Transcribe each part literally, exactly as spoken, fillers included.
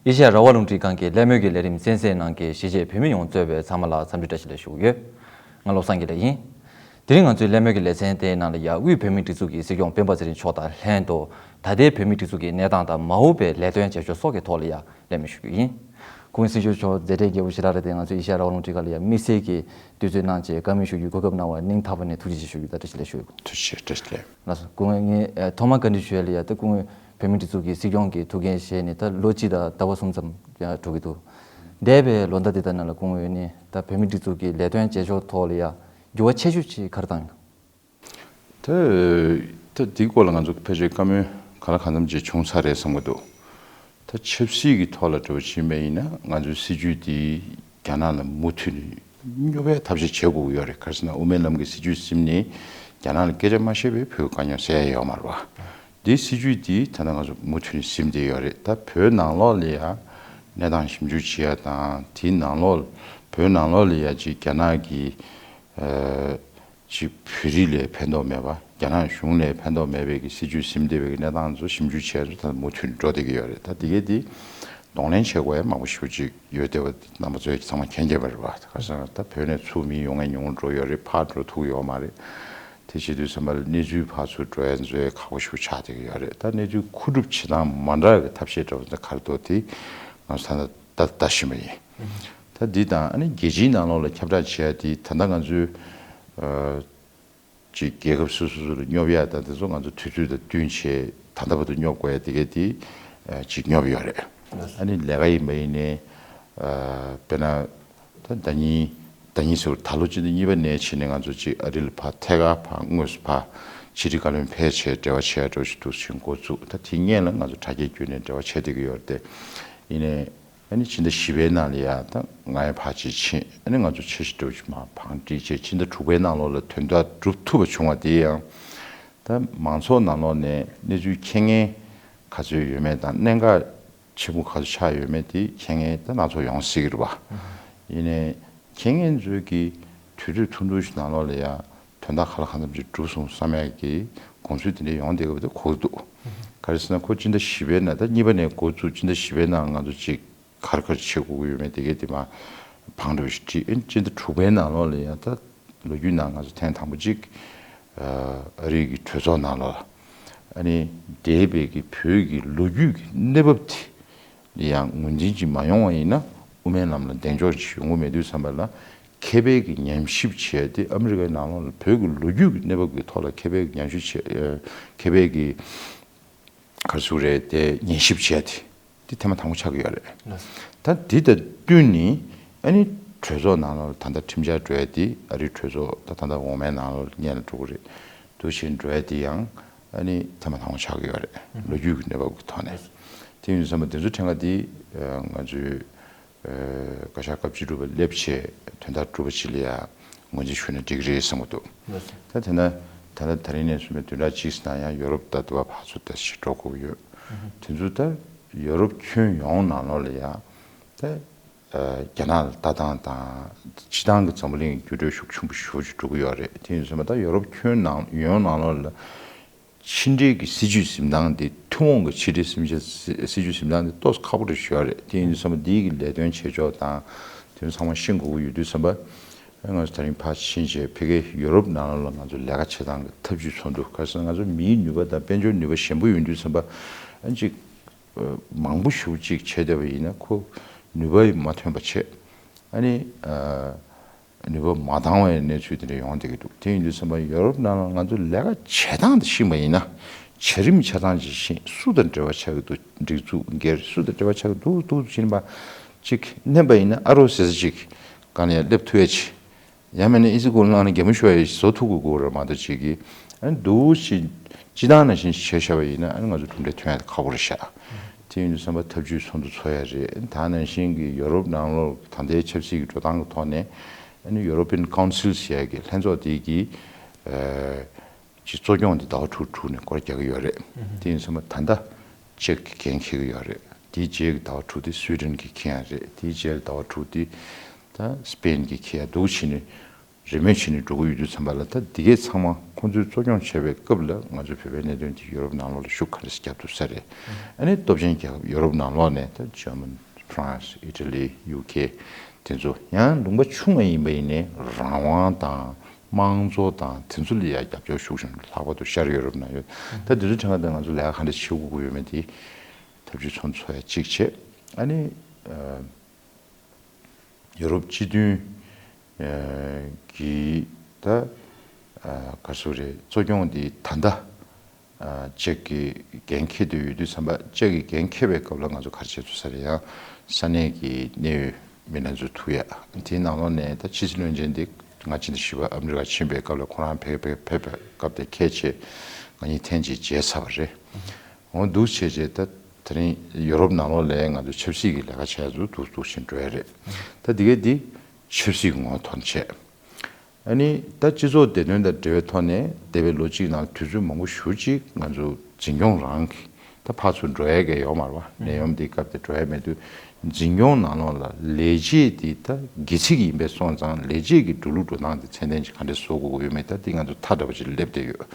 ཨེ་ཤེ་ཡ་རང་དབང་རླུང་འཕྲིན་ཁང་གི་གླེང་མོལ་གྱི་ལས་རིམ་གསན་གཟིགས་གནང་མཁན་གཞིས་བྱེས་བོད་མི་ཡོངས་གཙོས་པའི་ཚང་མ་ལ་འཚམས་འདྲི་བཀྲ་ཤིས་བདེ་ལེགས་ཞུ་གི་ཡོད། ང་བློ་བཟང་དགེ་ལེགས་ཡིན། དེ་རིང་ང་ཚོའི་གླེང་མོལ་གྱི་ལེ་ཚན་དེའི་ནང་ལ་ཡ་དབུས་བོད་མིའི་སྒྲིག་འཛུགས་ཀྱི་སྲིད་སྐྱོང་སྤེན་པ་ཚེ་རིང་མཆོག་དང་ལྷན་དུ། ད་ལྟའི་བོད་མིའི་སྒྲིག་འཛུགས་ཀྱི་གནས་སྟངས་དང་མ་འོངས་པའི་ལས་དོན་བྱེད་ཕྱོགས་སོགས་ཀྱི་ཐོག་ལ་ཡ་གླེང་མོལ་ཞུ་རྒྱུ་ཡིན། སྐུ་ངོ་སྲིད་སྐྱོང་མཆོག་མཛད་བྲེལ་རྒྱས་པོ་ཞེ་དྲག་རེད་དེ། ང་ཚོའི་ཨེ་ཤེ་ཡ་རང་དབང་རླུང་འཕྲིན་ཁང་ལ་ཡ་དམིགས་བསལ་གྱི་དུས་ཚོད་གནང་བྱས་བཀའ་མོལ་ཞུ་རྒྱུའི་གོ་སྐབས་གནང་བར་སྙིང་ཐག་པ་ནས་ཐུགས་རྗེ་ཆེ་ཞུ་རྒྱུ་དང་བཀྲ་ཤིས་བདེ་ལེགས་ཞུ་ཡོད། ཐུགས་རྗེ་ཆེ། བཀྲ་ཤིས་བདེ་ལེགས། ལགས་སོ། སྐུ་ངོ་ངས་ཨ་ཐོག་མར་བཀའ་འདྲི་ཞུ་ཡ་ལ་ཡ། ད་སྐུ་ངོས་བོད་མིའི་སྒྲིག་འཛུགས་ཀྱི་སྲིད་སྐྱོང་གི་ཐུགས་འགན་བཞེས་ནས་ད་ལོ་གཅིག་དང་ཟླ་བ་གསུམ་ཙམ་ཡ་འགྲོ་གི་འདུག་འདས་པའི་ལོ་ཟླ་འདི་དག་ནང་ལ་སྐུ་ངོས་ནས་ད་བོད་མིའི་སྒྲིག་འཛུགས་ཀྱི་ལས་དོན་བྱེད་ཕྱོགས་ཐོག་ལ་ཡ་འགྱུར་བ་ཆེ་ཤོས་ཅིག་ག་རེ་བཏང་ཡོད། ད་ད་འདིའི་སྐོར་ལ་ང་ཚོ་ཕལ་ཆེར་བཀའ་མོལ་གང་ལ་གང་འཚམ་ཅིག་བྱུང་ཚར་རེད་བསམ་གྱི་འདུག་ད་ཆབ་སྲིད་ཀྱི་ཐོག་ལ་འགྲོ་བ་ཕྱིན་པ་ཡིན་ན་ང་ཚོའི་སྲིད་ཇུས་འདི་རྒྱ་ནག་ལ་མུ་མཐུད་ནས་སྙོབ་པའི་ཐབས་ཤེས་བྱེད་དགོས་ཀྱི་ཡོད་རེད། ག་རེ་ཟེར་ན་དབུ་མའི་ལམ་གྱི་སྲིད་ཇུས་ཟིན་ནས་རྒྱ་ནག་ལ་སྐད་ཆ་མ་བཤད་པའི་བོད་དཀའ་རྙོག་སེལ་ཡ་ཡོད་མ་རེད་བ། འདིའི་སྲིད་ཇུས་འདི་ད་ལྟ་ང་ཚོ་མུ་མཐུད་ནས་ཟིན་བསྡད་ཡོད་རེད། ད་བོད་ནང་ལོགས་ལ་ཡ་གནས་སྟངས་ཞིབ་འཇུག་བྱེད་ཡ་དང་དེའི་ནང་ལོགས་བོད་ནང་ལོགས་ལ་ཡ་ཅིག་རྒྱ་ནག་གི་ཅིག་བོད་རིགས་ལ་ཕན་ཐོགས་མེད་པ། རྒྱ་ནག་གཞུང་ལ་ཕན་ཐོགས་མེད་པའི་གི་སྲིད་ཇུས་ཟིན་བསྡད་པའི་གི་གནས་སྟངས་ཚོ་ཞིབ་འཇུག་བྱས་ཚོ་ད་མུ་མཐུད་འགྲོ་བསྡད་ཀྱི་ཡོད་རེད། ད་དེ་གའི་དེ་གདོང་ལེན་བྱེད་དགོས་ཡ་མང་པོ་ཞེ་པོ་ཅིག་ཡོད་བསྡད་པ་རྣམ་པ་ཚོས་ཚང་མ་མཁྱེན་མཁྱེན་པ་རེད་བ། ག་རེ་ཟེར་ན་ད་བོད་ནས་ཚུར་མི་ཡོང་མཁན་ཉུང་རུ་འགྲོ་ཡོད་རེད། ཕར་འགྲོ་ཐུབ་ཡོད་མ་རེད། དེ་བྱེད་དུས་ཙམ་པ་ལ་གནས་ཚུལ་ཕར་ཚུར་འགྲོ་ཡ་ཚོ་ཡ་ཁག་པོ་ཞེ་པོ་ཆགས་བསྡད་ཀྱི་ཡོད་རེད། ད་གནས་ཚུལ་མཁོ་སྒྲུབ་བྱེད་སྟངས་མ་འདྲ་བའི་ཐབས་ཤེས་འདྲ་བོ་འདི་ག་རེ་འདུག་དེ་ང་ཚོ་ད་ལྟ་ལྟ་བཞིན་པ་ཡིན། ད་འདི་དང་ཨ་ནི་རྒྱལ་སྤྱིའི་ནང་ལོགས་ལ་ཁྱབ་བསྒྲགས་བྱེད་ཡ་དེ་ད་ལྟ་ང་ཚོའི་ཨ་ཅིག་རྒྱལ་ཁབ་སོ་སོ་སོ་ལ་སྙོབ་ཡ་དང་དེ་ཚོ་ང་ཚོ་དུས་ཚོད་དང་བསྟུན་བྱས་ད་ལྟ་བར་དུ་སྙོབ་དགོས་ཡ་དེ་གའི་དེ་ཨ་ཅིག་སྙོབ་ཡོད་རེད། ཨ་ནི་ལས་ཀ་ཡིན་པ་ཡིན་ནའི་ཨ་དཔེར་ན་ད་ཟླ་ཉིན་ཟླ་ཉིན་ཟེར་བ་ད་ལོ་སྤྱི་ཟླ་གཉིས་པ་ནས་བྱས་ནས་ང་ཚོ་ཅིག་ཨ་རི་ལ་ཕར་ཐད་ཀར་ཕར་དངོས་སུ་ཕར་ཕྱི་དྲིལ་བཀའ་བློན་ཕེབས་བྱས་འབྲེལ་བ་བྱས་འགྲོ་ཞིག་འདུག་ཕྱིན་འགོ་བཙུགས། ད་དེ་སྔོན་ལ་ང་ཚོ་དྲ་རྒྱའི་བརྒྱུད་ནས་འབྲེལ་བ་བྱས་བསྡད་ཀྱི་ཡོད་རེད་དེ། ཡིན་ནའི་ཨ་ནི་ཕྱི་ཟླ་བཞི་པའི་ནང་ལ་ཡ་ད་ང་ཡང་ཕར་ཅིག་ཕྱིན། ཨ་ནི་ང་ཚོ་འཆར་གཞི་འདྲ་བོ་ཅིག་མར་བང་སྒྲིག་བྱས་ཕྱི་ཟླ་དྲུག་པའི་ནང་ལོགས་ལ་དོན་དག་སྒྲུབ་ཐུབ་པ་བྱུང་བ་དེ་ཡང་ད་མང་ཚོགས་ནང་ལོགས་ནས་གནས་ཚུལ་མཁྱེན་མཁན་ག་ཚོད་ཡོད་མེད་དང་གནད་འགག་ཆེན་པོ་ག་ཚོད་ཆགས་ཡོད་མེད་དེ་མཁྱེན་མཁན་ད་སྣ་ཚོགས་ཡོང་སྲིད་ཀྱི་རེད་བ། ཡིན་ནའི་མཁྱེན་མཁན་ཚོས་ཀྱི་དུས་ཚོད་ཐུང་ཐུང་ཞིག་ནང་ལོགས་ལ་ཡ་དོན་དག་ག་ལ་གང་འཚམ་ཅིག་འགྲུབ་སོང་བསམ་ཡ་གི་དགོངས་ཚུལ་དེ་འདྲ་ཡོང་བསྡད་ཀྱི་འདུག་གོ་གི་འདུག་ག་རེ་ཟེར་ན་ཁོ་སྤྱི་ཟླ་བཞི་པའི་ནང་ད་གཉིས་པ་ནས་འགོ་བཙུགས་སྤྱི་ཟླ་བཞི་པའི་ནང་ང་ཚོ་ཅིག་ག་རེ་ག་རེ་བྱེད་དགོས་ཀྱི་ཡོད་མེད་དེ་གའི་དེ་མར་བང་འགྲོ་ཞིག་བྲིས། ཨེ་སྤྱི་ཟླ་དྲུག་པའི་ནང་ལོགས་ལ་ཡང་ད་ལོ་རྒྱུས་ནང་ང་ཚོ་ཐེངས་དང་པོ་གཅིག་ཨ་རི་གི་གྲོས་ཚོགས་ནང་ལོགས་ལ་ཨ་ནི་འདས་པའི་གི་བོད་ཀྱི་ལོ་རྒྱུས་ཀྱི་གནས་བབ་དེ་ཡང་ངོས་འཛིན་ཅིག་མ་ཡོང་བ་ཡིན་ན་དབུ་མའི་ལམ་ལ་གདེང་འཇོག་ཅིག་ཡོང་གི་མེད་དུས་ཙམ་པ་ལ་མཁས་པའི་གི་ཉམས་ཞིབ་བྱས་ཏེ་ཨ་མི་རི་ཀའི་ནང་ལོགས་ལ་བོད་ཀྱི་ལོ་རྒྱུས་ཀྱི་གནས་བབ་ཀྱི་ཐོག་ལ་མཁས་པའི་གི་ཉམས་ཞིབ་བྱས་ཨ་མཁས་པའི་གི་ག་རེ་ཟེར་དགོས་རེད་དེ་ཉན་ཞིབ་བྱས་ཏེ་དེ་ཐེངས་མ་དང་པོ་ཆགས་ཀྱི་ཡོད་རེད། ད་འདི་དང་བསྟུན་ནས་ཨ་ནི་གྲོས་ཚོགས་ནང་ལོགས་ད་ལྟ་ཁྲིམས་འཆར་འགྲོ་ཡ་དེ་ཨ་རིའི་གྲོས་ཚོགས་ད་ད་ལྟ་འོག་མའི་ནང་ལོགས་སྔོན་ལ་འགྲོ་གི་རེད། འདུག་བྱས་འགྲོ་ཡ་དེ་ཡང་ཨ་ནི་ཐེངས་མ་དང་པོ་ཆགས་ཀྱི་ཡོད་རེད། ལོ་རྒྱུས་ཀྱི་གནས་བབ་ཀྱི་ཐོག་ནས། དེ་ཡིན་དུས་ཙམ་པ་དེ་ཚོ་ཕྲན་བུ་དེ་ང་ཚོའི་ཨ་བཀའ་ཤག་སྐབས་བཅུ་དྲུག་པ་སླེབས་བྱས་དོན་དག་དྲུག་པ་ཅིག་ལ་ཡ་ངོས་འཛིན་ཞུས་ན་འགྲིག་གི་རེད་བསམ་གྱི་འདུག་ད་དེ་ན་ད་ལྟ་ད་རིང་ནས་བཟུང་བའི་བདུན་ཕྲག་གཅིག་ནང་ཡང་ཡོ་རོབ་ད་དུ་བ་ཕར་ཚུར་ད་ཞིག་འགྲོ་དགོས་ཀྱི་ཡོད། དེ་ཚོ་ད་ཡོ་རོབ་ཁྱོན་ཡོངས་ནང་ལོགས་ལ་ཡ་ད་ཨ་རྒྱ་ནག་ལ་ལྟ་སྟངས་དང་སྤྱི་བཏང་གི་འཛམ་བུ་གླིང་འགྱུར་འགྲོས་ཤུགས་ཆེན་པོ་ཞེ་པོ་ཅིག་འགྲོ་གི་ཡོད་རེད། དེ་ཡིན་དུས་ཙམ་པ་ད་ཡོ་རོབ་ཁྱོན་ནང་ཡོངས་ནང་ལོགས་ལ་ཕྱི་འབྲེལ་གྱི་སྲིད་ཇུས་འཛིན་སྟངས་དེ་ཐུན་མོང་གི་ཕྱི་འབྲེལ་སྲིད་ཇུས་སྲིད་ཇུས་འཛིན་སྟངས་དེ་ཏོག་ཙམ་ཁག་པོ་རེད་ཞུ་ཡ་རེད། དེ་ཡིན་དུས་ཙམ་པ་འདི་གི་ལས་དོན་བྱེད་ཕྱོགས་དང་དེ་ཚོ་ཚང་མ་ཤེས་དགོས་ཀྱི་ཡོད་དུས་ཙམ་པ་ང་ཚོ་ད་རིང་ཕར་ཕྱིན་བྱས་ཕ་གིའི་ཡོ་རོབ་ནང་ལོགས་ལ་ང་ཚོ་ལས་ཀ་བྱེད་སྟངས་ཀྱི་ཐབས་ཇུས་ཚོགས་འདུ་ག་རེ་ཟེར་ན་ང་ཚོ་མིའི་ནུས་པ་དང་དཔལ་འབྱོར་ནུས་པ་ཞན་པོ་ཡོང་དུས་ཙམ་པ་ཨ་ཅིག་མང་པོ་ཞེ་པོ་ཅིག་བྱས་བསྡད་པ་ཡིན་ན་ཁོ་ནུས་པ་མ་ཐོན་པ་བྱས། ཨ་ནི་ཨ་ནུས་པ་མ་འདང་བའི་གནས་ཚུལ་དེ་འདྲ་ཡོང་བསྡད་ཀྱི་འདུག་དེ་ཡིན་དུས་ཙམ་པ་ཡོ་རོབ་ནང་ལ་ང་ཚོ་ལས་ཀ་བྱེད་སྟངས་དེ་ཤེས་པ་ཡིན་ན་བྱ་རིམ་ཆ་ཚང་ཅིག་ཤེས། སུ་དང་འབྲེལ་བ་ཆགས་ཀྱི་འདུག་སྒྲིག་འཛུགས་སྒེར་སུ་དང་འབྲེལ་བ་ཆགས་ཀྱི་འདུག་འདུག་ཕྱིན་པ་ཅིག་མནན་པ་ཡིན་ན་ཨ་རོ་ཟེར་ས་ཅིག་གང་ལ་ཡང་སླེབས་ཐུབ་ཡ་ཅིག་ཡང་མིན་ན་ཨི་ཙི་ཀུན་བླངས་ནས་རྒྱ་མོ་ཤོར་ཡ་བཟོ་ཐུབ་དགོས་དགོས་རེད་མ་གཏོགས་ཅིག་གིས་ཨ་ནི་འདུག་ཅིག་སྤྱི་བཏང་ནང་བཞིན་བྱས་བཞག་པ་ཡིན་ན་ཨ་ནི་ང་ཚོ་གྲུབ་འབྲས་ཐོན་ཡ་དེ་ཁག་པོ་རེད་ཤག་དེ་ཡིན་དུས་ཙམ་པ་ཐབས་ཇུས་ཚོགས་འདུ་ཚོགས་ཡ་རེད། ད་ནང་བཞིན་གྱི་ཡོ་རོབ་ནང་ལོགས་ད་ལྟའི་ཆབ་སྲིད་ཀྱི་འགྲོ་སྟངས་ཀྱི་ཐོག་ནས་ཨ་ནི་European Council་ཟེར་ཡ་གི་ལྷན་ཚོགས་དེ་གི་ཨ་ཅིག་གཙོ་སྐྱོང་དེ་ཟླ་བ་དྲུག་དྲུག་ནས་སྒོ་རྒྱག་གི་ཡོད་རེད། དེ་ཡིན་དུས་ཙམ་པ་ད་ལྟ་ཅེཀ་གི་འགན་འཁྱེར་གྱི་ཡོད་རེད། དེའི་རྗེས་ཀྱི་ཟླ་བ་དྲུག་དེ་སུའི་ཌེན་གྱིས་འཁྱེར་ཡ་རེད། དེའི་རྗེས་ཟླ་བ་དྲུག་དེ་ད་སི་པེན་གྱིས་འཁྱེར་ཡ་འདུག་བྱས་ནས། རེས་མོས་བྱས་ནས་འགྲོ་གི་ཡོད་དུས་ཙམ་པ་ལ། ད་འདི་གས་ཚང་མ་ཁོང་ཚོས་གཙོ་སྐྱོང་བྱས་པའི་སྐབས་ལ་ང་ཚོ་བོད་པའི་གནད་དོན་དེ་ཡུ་རོབ་ནང་ལོགས་ལ་ཤུགས་ག་འདྲ་ཞིག་བརྒྱབ་འདུག་ས་རེད། ཨ་ནི་སྟོབས་ཆེན་རྒྱལ་ཁབ་ཡུ་རོབ་ནང་ལོགས་ནས་ད་German, France, Italy, U K དེ་ཚོ། ཡང་ལུང་པ་ཆུང་བ་ཡིན་པ་ཡིན་ནའི་རང་དབང་དང་དམངས་གཙོ་དང་དེ་ཚོ་ལ་ཡང་རྒྱབ་སྐྱོར་ཤུགས་ཆེན། ལྷག་པར་དུ་ཤར་ཡུ་རོབ་ནང་ཡོད། ད་དེ་ཚོའི་གྲས་ཀ་དང་ང་ཚོ་ལས་ཀ་ག་འདྲ་བྱེད་དགོས་ཀྱི་ཡོད་མེད་དེ་ཐབས་ཇུས་ཚོ་འཚོལ་ཡ་གཅིག་བྱས། ཨ་ནི་ཨ། ཡུ་རོབ་སྤྱི་མཐུན་ཨ་གྱི་ད་ཨ་ག་རེ་ཟེར་དགོས་རེད། གཙོ་སྐྱོང་འདི་ད་ལྟ་ཨ་ཅེཀ་གི་འགན་འཁྱེར་བསྡད་ཡོད་དུས་ཙམ་པ། ཅེཀ་གི་འགན་འཁྱེར་བའི་སྐབས་ལ་ང་ཚོ་ག་རེ་བྱས་འདུག་ས་རེད། ཡང་ས་གནས་ཀྱི་གནད་ཡོད་མི་སྣ་ཚོ་ཐུག་ཡ། དེའི་ནང་ལོགས་ནས་ད་ཕྱི་སྲིད་བློན་ཆེན་འདི་ང་ཕྱི་ཟླ་བཞི་པ་ཨ་མི་རི་ཀ་ཕྱིན་པའི་སྐབས་ལ་ཁོ་རང་ཕེབས་ཕེབས་ཕེབས་པའི་སྐབས་དེ་ཁས་བྱས་ང་གཉིས་ཐེངས་གཅིག་མཇལ་ཚར་བ་རེད། འོ་འདུག་བྱས་བྱས་ད་དེ་རིང་ཡོ་རོབ་ནང་ལོགས་ལ་ང་ཚོ་ཆབ་སྲིད་ཀྱི་ལས་ཀ་བྱས་ཚུལ་འདུག་འདུག་བཞིན་འགྲོ་ཡ་རེད། ད་འདི་གས་འདི་ཆབ་སྲིད་ཀྱི་ངོ་བོ་ཐོག་ནས་བྱས། ཨ་ནི་ད་སྤྱི་ཚོགས་བདེ་དོན་དང་འབྲེལ་བའི་ཐོག་ནས་འདས་པའི་ལོ་གཅིག་ནང་དུས་ཚོད་མང་པོ་ཞེ་པོ་ཅིག་ང་ཚོ་འཛིན་སྐྱོང་རང་གི་ད་ཕར་ཚུར་འགྲོ་ཡ་གི་ཡོད་མ་རེད་པ། ནད་ཡམས་འདིའི་སྐབས་དེ་འགྲོ་ཡ་མེད་དུས། འཛིན་སྐྱོང་ནང་ལོགས་ལ་ལས་བྱེད་འདི་ད་སྒེར་ཚིགས་ཡིན་པས་སོང་ཙང་། ལས་བྱེད་ཀྱི་འགྲོ་ལུགས་འགྲོ་སྟངས་འདི་ཚད་ལྡན་ཅིག་ག་འདྲས་བཟོ་དགོས་ཀྱི་ཡོད་མེད། ད་འདི་ང་ཚོ་མཐའ་འདྲ་པོ་ཅིག་སླེབས་བསྡད་ཡོད།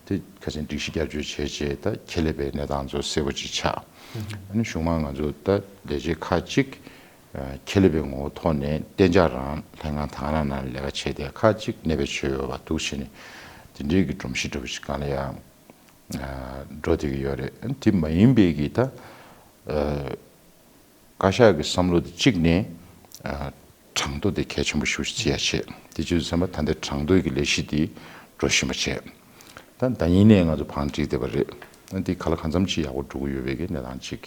དེ་ཁ་སང་སྒྲིག་གཞི་བསྐྱར་བཅོས་བྱས་རྗེས་ད་ཁྱད་ལས་པའི་གནས་སྟངས་ཚོ་གསལ་པོ་ཅིག་ཆགས། ཨ་ནི་གཞུག་མ་ང་ཚོ་ད་ལས་བྱེད་ཁག་ཅིག་ཁྱད་ལས་པའི་ངོ་བོ་ཐོག་ནས་གཏན་འཇགས་རང་ལྷན་ཁང་དང་རང་ནང་ལས་ཀ་བྱས་ཏེ། ཁག་ཅིག་གནས་སྤོས་བྱས་ཡོད་པ་འདུག་བྱས་ནས་དེ་འདྲའི་གི་སྒྲོམ་གཞི་འདྲ་པོ་ཞིག་སྒང་ལ་ཡང་འགྲོ་བསྡད་ཀྱི་ཡོད་རེད། དེ་མ་ཡིན་པའི་གི་ད་བཀའ་ཤག་གི་བསམ་བློ་དེ་གཅིག་ནས་གྲངས་ཐོ་དེ་གལ་ཆེན་པོ་ཞེ་པོ་ཅིག་བརྩི་ཡ་བྱས། དེ་བྱས་ཙང་ད་ལྟ་གྲངས་ཐོ་གི་ལས་གཞི་དེ་འགྲོ་བཞིན་པ་བྱས། ད་ཟླ་ཉིན་ནས་ང་ཚོ་བང་སྒྲིག་བསྡད་པ་རེད། ད་འདི་ག་ལ་གང་འཚམ་ཅིག་ཡག་པོ་འགྲོ་གི་ཡོད་པའི་གི་གནས་སྟངས་ཅིག་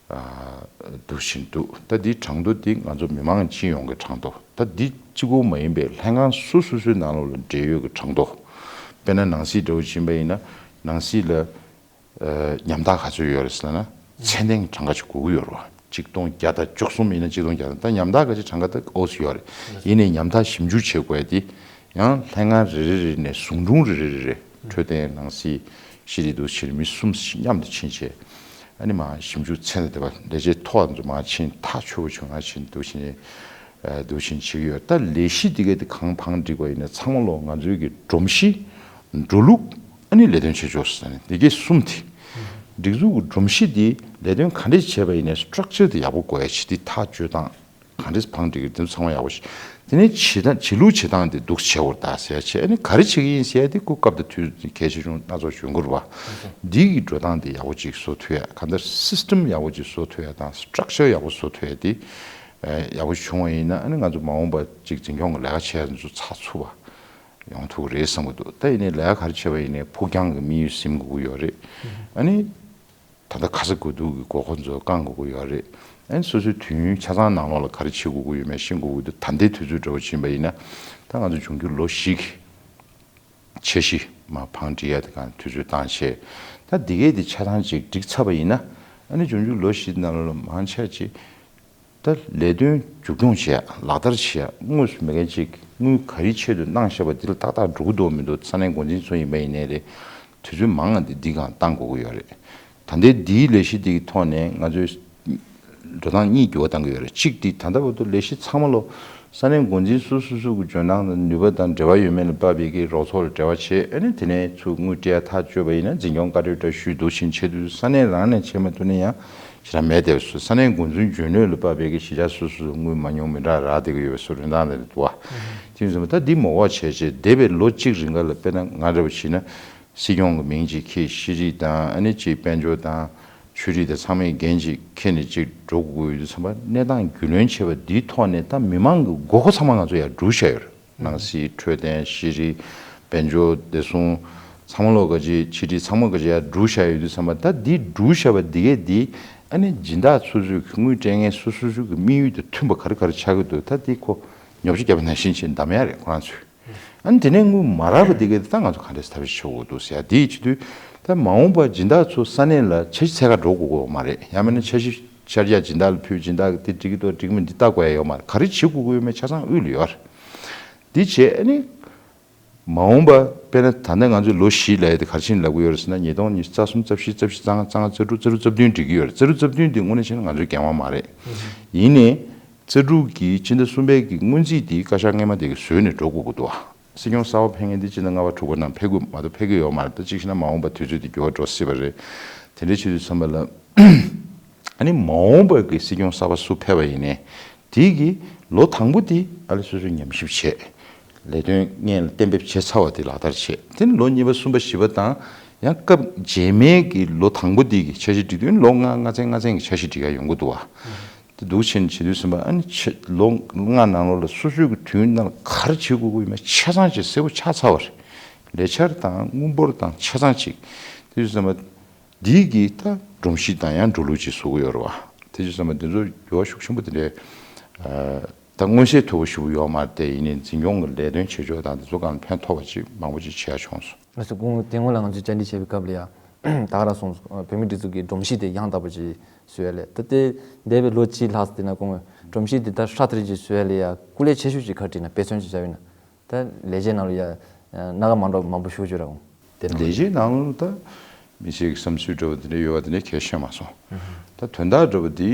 འདུག་བཞིན་འདུག་ད་འདི་གྲངས་ཐོ་འདི་ང་ཚོ་མི་མང་སྤྱི་ཡོངས་ཀྱི་གྲངས་ཐོ། ད་འདི་གཅིག་པོ་མ་ཡིན་པའི་ལྷན་ཁང་སོ་སོ་སོའི་ནང་ལོགས་ལ་འབྲེལ་ཡོད་ཀྱི་གྲངས་ཐོ། དཔེར་ན་ནང་སྲིད་འདྲ་པོ་ཕྱིན་པ་ཡིན་ན། ནང་སྲིད་ལ་ཉམ་ཐག་ག་ཚོད་ཡོད་རེད་ཟེར་ན། ཚད་ལྡན་གྱི་གྲངས་ཀ་ཅིག་དགོས་ཀྱི་ཡོད་རེད་བ། ཆིག་སྟོང་བརྒྱ་དང་བཅུ་གསུམ་ཡིན་ན་ཆིག་སྟོང་བརྒྱ་དང་། ད་ཉམ་ཐག་ག་ཅིག་གྲངས་ཀ་ད་ཨོ་ཙི་ཡོད་རེད། ཡིན་ནའི་ཉམ་ཐག་ཞིབ་འཇུག་བྱེད་དགོས་ཡ་དེ་ཡང་ལྷན་ཁང་རེ་རེ་རེ་ནས་ཟུང་དྲུང་རེ་རེ་རེ་རེ། འཕྲོད་བསྟེན། ནང་སྲིད། ཤེས་རིག་འདུག་ཕྱིན་མི་གསུམ་མཉམ་དུ་ཕྱིན་བྱས། ཨ་ནི་མར་ཞིབ་འཇུག་ཚད་ལས་འདས་པ་ལས་བྱེད་མཐོ་བ་ཚོ་མར་ཕྱིན། ཐག་ཆོད་པོ་བྱུང་ན་ཕྱིན། འདུག་ཕྱིན། འདུག་ཕྱིན་བྱེད་ཀྱི་ཡོད། ད་ལས་གཞི་འདི་ག་དེ་གང་བང་སྒྲིག་པ་ཡིན་ན་ཚང་མ་ལོ་ང་ཚོའི་གི་སྒྲོམ་གཞི། འགྲོ་ལུགས། ཨ་ནི་ལས་དོན་བྱེད་ཕྱོགས་ཟེར་ནས་འདི་གའི་གསུམ་དེ། སྒྲིག་འཛུགས་ཀྱི་སྒྲོམ་གཞི་འདི་ལས་དོན་ག་འདྲས་བྱས་པ་ཡིན་ནའི་སི་ཊག་ཅར་དེ་ཡག་པོ་དགོས་ཡ་བྱས། དེ་ཐག་གཅོད་སྟངས་ག་འདྲས་བང་སྒྲིག་གི་དེ་ཚོ་ཚང་མ་ཡག་པོ་བྱས། དེ་ནས་བྱེད་སྟངས། བྱེད་ལུགས་བྱེད་སྟངས་དེ་འདུག་བྱེད་དགོས་ད་ཟེར་ཡ་བྱས། ཨ་ནི་ག་རེ་བྱེད་ཀྱི་ཡིན་ཟེར་ཡ་དེ་སྐུ་སྐབས་དང་དུས་གལ་ཆེ་ཆུང་སྣ་ཚོགས་འབྱུང་གི་རེད་བ། འདི་གི་འགྲོ་སྟངས་དེ་ཡག་པོ་ཅིག་བཟོ་ཐུབ་ཡ། གང་ལྟར་སི་སི་ཊམ་ཡག་པོ་ཅིག་བཟོ་ཐུབ་ཡ་དང་སི་ཊག་ཅར་ཡག་པོ་བཟོ་ཐུབ་ཡ་དེ་ཡག་པོ་བྱུང་བ་ཡིན་ན། ཨ་ནི་ང་ཚོ་མ་འོངས་པ་ཅིག་འཛིན་སྐྱོང་གི་ལས་ཀ་བྱེད་ཡ་ཚོ་ཚགས་ཚུད་པ་ཡོང་ཐུབ་ཀྱི་རེད་བསམ་གྱི་འདུག་ད་ཡིན་ནའི་ལས་ཀ་ག་རེ་བྱས་པ་ཡིན་ནའི་ཕུགས་རྒྱང་གི་དམིགས་ཡུལ་ཟིན་དགོས་ཀྱི་ཡོད་རེད། ཨ་ནི་ད་ལྟ་ཁ་ཚ་དགོས་གཏུགས་ཀྱི་དགོས་མཁོ་ཚོ་བསྐང་དགོས་ཀྱི་ཡོད་རེད། ཨ་ནི་སོ་སོའི་དུས་ཡུན་ཆ་ཚང་ནང་ལོགས་ལ་ག་རེ་བྱེད་དགོས་ཀྱི་ཡོད་མེད་ཤེས་དགོས་ཀྱི་འདུག་ད་ལྟའི་དུས་ཚོད་འདྲ་པོ་ཕྱིན་པ་ཡིན་ན། ད་ང་ཚོ་འབྱུང་འགྱུར་ལོ་བཞི་གི་འཆར་གཞི་མར་བང་སྒྲིག་ཡ་དེ་གང་དུས་ཚོད་བཏང་བྱས། ད་འདི་གས་དེ་ཆ་ཚང་ཅིག་འགྲིག་ཚར་བ་ཡིན་ན། ཨ་ནི་འབྱུང་འགྱུར་ལོ་བཞི་ནང་ལོགས་ལ་མང་ཆེ་ཅིག་ད་ལས་དོན་མཇུག་སྐྱོང་བྱེད་ཡ། ལག་བསྟར་བྱེད་ཡ། དངོས་སུ་མེད་མཁན་ཅིག་དངུལ་ག་རེའི་ཆེད་དུ་གནང་བཞག་པ་འདི་ལ་ཏག་ཏག་འགྲོ་གི་འདུག་མི་འདུག་ས་གནས་འགོ་འཛིན་ཚོ་ཡིན་པ་ཡིན་ནའི་རེད། དུས་ཚོད་མང་ང་འདི་འདི་གང་བཏང་དགོས་ཀྱི་ཡོད་རེད། ད་ལྟའི་འདིའི་ལས་གཞི་འདི་གི་ཐོག་ནས་ང་ཚོའི་འགྲོ་སྟངས་གཉིས་འགྱུར་བ་གཏང་གི་ཡོད་རེད། གཅིག་འདི་ད་ལྟ་བར་དུ་ལས་གཞི་ཚང་མ་ལོ་ས་གནས་འགོ་འཛིན་སོ་སོ་སོ་གི་འཇོན་ཐང་དང་ནུས་པ་དང་འབྲེལ་བ་ཡོད་མེད་ལ་དཔག་པའི་གི་རོགས་ཚོགས་ལ་འབྲེལ་བ་བྱེད། ཨ་ནི་དེ་ནས་ཚུར་དངུལ་སྤྲད་ཡ་ཐག་གཅོད་པ་ཡིན་ན་འཛིན་སྐྱོང་བཀའ་འཁྲོལ་འདྲ་ཞུས་འདུག་ཕྱིན་ཆད་དུས་ས་གནས་རང་ནས་བྱེད་མ་ཐུབ་ན་ཡང་ཞེ་དྲག་མེད་དེ། སོ་ས་གནས་འགོ་འཛིན་འཇོན་ནུས་ལ་དཔག་པའི་གི་གཞིས་ཆགས་སོ་སོ་དངུལ་མང་ཉུང་མི་འདྲ་རག་བསྡད་ཀྱི་ཡོད་པའི་བཟོ་འདྲ་སྟངས་དེ་རེད་འདུག་བ། དེ་ཡིན་ཙང་ད་འདི་མ་འོངས་བྱས་བྱས་འདས་པའི་ལོ་གཅིག་རིང་ག་ལ་དཔེར་ན་ང་འདྲ་བོ་བྱས་ན། སྲིད་སྐྱོང་གི་མིང་ཅིག་འཁྱེར། ཤེས་རིག་དང་ཨ་ནི་ཅིག་དཔལ་འབྱོར་དང་ཆོས་རིག་དང་ཚང་མའི་འགན་ཅིག་འཁྱེར་ནས་ཅིག་འགྲོ་དགོས་ཡོད་དུས་ཙམ་པ། གནས་སྟངས་རྒྱུས་ལོན་བྱས་པ་འདིའི་ཐོག་ནས་ད་མི་མང་གི་དགོས་མཁོ་ཚང་མ་ང་ཚོ་ཡར་བསྒྲུབས་བཞག་ཡོད་རེད། ནང་སྲིད། འཕྲོད་བསྟེན། ཤེས་རིག། དཔལ་འབྱོར། བདེ་སྲུང་། ཚང་མ་ལོ་ག་ཅིག་ཕྱི་དྲིལ་ཚང་མ་ག་ཅིག་ཡར་བསྒྲུབས་བཞག་ཡོད་དུས་ཙམ་པ། ད་འདི་བསྒྲུབས་བཞག་པ་འདི་གས་འདི་ཨ་ནི་སྦྱིན་བདག་སོ་སོའི་དངུལ་སྤྲད་མཁན་སོ་སོ་སོའི་གི་དམིགས་ཡུལ་དང་མཐུན་པ་ག་རེ་ག་རེ་ཆགས་ཀྱི་འདུག་ད་འདི་ཁོ་ཉོ་ཆ་བརྒྱབ་པ་ནང་བཞིན་བྱས་བདམས་ཡ་རེད་ཁོ་རང་ཚོས། ཨ་ནི་དེ་ནས་དངུལ་མ་རག་པ་དེ་གས་ད་ང་ཚོ་ག་འདྲས་ཐབས་ཤེས་བྱེད་དགོས་འདུག་ཟེར་ཡ་དེའི་ཕྱི་དུས། ད་མ་འོངས་པ་སྦྱིན་བདག་ཚོ་ས་གནས་ལ་འཆར་གཞི་འཚོལ་ག་འགྲོ་དགོས་ཀྱི་ཡོད་མ་རེད། ཡང་མིན་ན་འཆར་གཞི་འཆར་རྒྱ་སྦྱིན་བདག་ལ་ཕུལ། སྦྱིན་བདག་གིས་དེ་འགྲིག་གི་འདུག་འགྲིག་གི་མི་འདུག་འདི་ལྟ་དགོས་ཡ་ཡོད་མ་རེད། ག་རེ་བྱེད་དགོས་ཀྱི་ཡོད་མེད་ཆ་ཚང་དབུས་ལ་ཡོད་རེད། འདི་བྱས་ཨ་ནི་མ་འོངས་པ་དཔེར་ན་ད་ལྟ་ང་ཚོས་ལོ་བཞི་ལབ་ཡ་དེ་ག་རེ་བྱས་ནས་ལབ་ཀྱི་ཡོད་རེད་ཟེར་ན། ཉིས་སྟོང་ཉི་ཤུ་རྩ་གསུམ་རྩ་བཞི་རྩ་བཞི་རྩ་ལྔ་རྩ་ལྔ་རྩ་དྲུག་རྩ་དྲུག་རྩ་བདུན་འགྲིག་གི་ཡོད་རེད། རྩ་དྲུག་རྩ་བདུན་འདི་དངོས་གནས་བྱས་ན་ང་ཚོའི་འགན་དབང་མ་རེད། ཡིན་ནའི། རྩ་དྲུག་གི་སྤྱི་ཟླ་གསུམ་པའི་གི་སྔོན་རྩིས་དེ་བཀའ་ཤག་སྔས་མ་དེ་གི་བཟོས་ནས་འགྲོ་དགོས་ཀྱི་འདུག་བ། སྲིད་སྐྱོང་གསར་པ་ཕེབས་མཁན་དེ་སྤྱི་ཟླ་ལྔ་པ་དྲུག་པ་ནང་ཕེབས་དགོས་མ་གཏོགས་ཕེབས་ཀྱི་ཡོད་མ་རེད། ད་གཅིག་བྱས་ན་མ་འོངས་པ་དུས་ཚོད་དེ་འགྱུར་བ་འགྲོ་སྲིད་པ་རེད། དེ་འདྲའི་ཆེད་དུ་བསམ་པ་ལ། ཨ་ནི་མ་འོངས་པ་གི་སྲིད་སྐྱོང་གསར་པ་སུ་ཕེབས་པ་ཡིན་ནའི། དེའི་གི་ལོ་དང་པོ་དེ་ཨ་ལེ་སོ་སོས་ཉམས་ཞིབ་བྱས། ལས་དོན་སྔོན་ལ་གཏན་འབེབས་བྱས་ཚར་བ་དེ་ལག་བསྟར་བྱས། དེ་ནི་ལོ་གཉིས་པ་གསུམ་པ་བཞི་པ་དང་། ཡང་སྐབས་རྗེས་མའི་གི་ལོ་དང་པོ་དེ་གི་འཆར་གཞི་སྒྲིག་དུས་ལོ་ལྔ་ལྔ་ཚན་ལྔ་ཚན་གི་འཆར་གཞི་སྒྲིག་ཡ་ཡོང་གི་འདུག་བ། དེ་འདུག་བྱས་ནས་བྱེད་དུས་ཙམ་པ་ཨ་ནི་ཆེ་ལོ་ལྔ་ནང་ལོགས་ལ་སོ་སོའི་གི་དུས་ནང་ལ་ག་རེ་བྱེད་དགོས་ཀྱི་ཡོད་མེད་ཆ་ཚང་ཅིག་གསལ་པོ་ཆགས་ཚར་བ་རེད། ལས་འཆར་དང་དངུལ་འབོར་དང་ཆ་ཚང་ཅིག་དེ་དུས་ཙམ་པ་འདིའི་གི་ད་སྒྲོམ་གཞི་དང་ཡང་འགྲོ་ལུགས་ཅིག་བཟོ་གི་ཡོད་རེད་བ། དེ་དུས་ཙམ་པ་འདི་ཚོ་འགྱུར་བ་ཤུགས་ཆེན་པོ་དེ་འདྲའི་ད་མངོན་གསལ་དོད་པོ་ཞིག་ཡོད་མ་རེད་དེ། ཡིན་ནའི་འཛིན་སྐྱོང་གི་ལས་དོན་བྱེད་ཕྱོགས་དང་དེ་ཚོ་སྒང་ལ་ཕན་ཐོགས་པ་ཅིག་མང་པོ་ཅིག་བྱས་བྱུང་སོང་། ང་ཚོ་སྐུ་ངོ་དེ་སྔོན་ལ་ང་ཚོས་བཅར་འདྲི་བྱས་པའི་སྐབས་ལ་ཡང་ད་ག་རང་སོང་། བོད་མིའི་སྒྲིག་འཛུགས་ཀྱི་སྒྲོམ་གཞི་དེ་ཡང་དག་པ་ཅིག་བཟོས་ཡ་ལས། ད་ལྟའི་འདས་པའི་ལོ་གཅིག་ལྷག་ཙམ་དེ་ན་སྐུ་ངོས་སྒྲོམ་གཞི་དེ་ད་ཧྲ་ཐིར་ཅིག་བཟོས་ཡ་ལ་ཡ་སྐུ་ལས་ཆེ་ཤོས་ཅིག་ག་རེ་བྲིས་ན་དཔེ་མཚོན་ཅིག་བྱ་བ་ཡིན་ན། ད་ལས་བྱེད་ནང་ལ་ཡ་སྣ་ཁ་མ་འགྲོ་མང་པོ་ཞུ་རྒྱུ་ར་འོང་། དེ་ནང་ལས་བྱེད་ནང་ལ་ད་མི་སེར་གྱི་བསམ་ཚུལ་འདྲ་བོ་དེ་འདྲ་ཡོད་པ་དེ་འདྲ་གལ་ཤེས་མ་སོང་། ད་དོན་དག་འདྲ་བོ་དེ་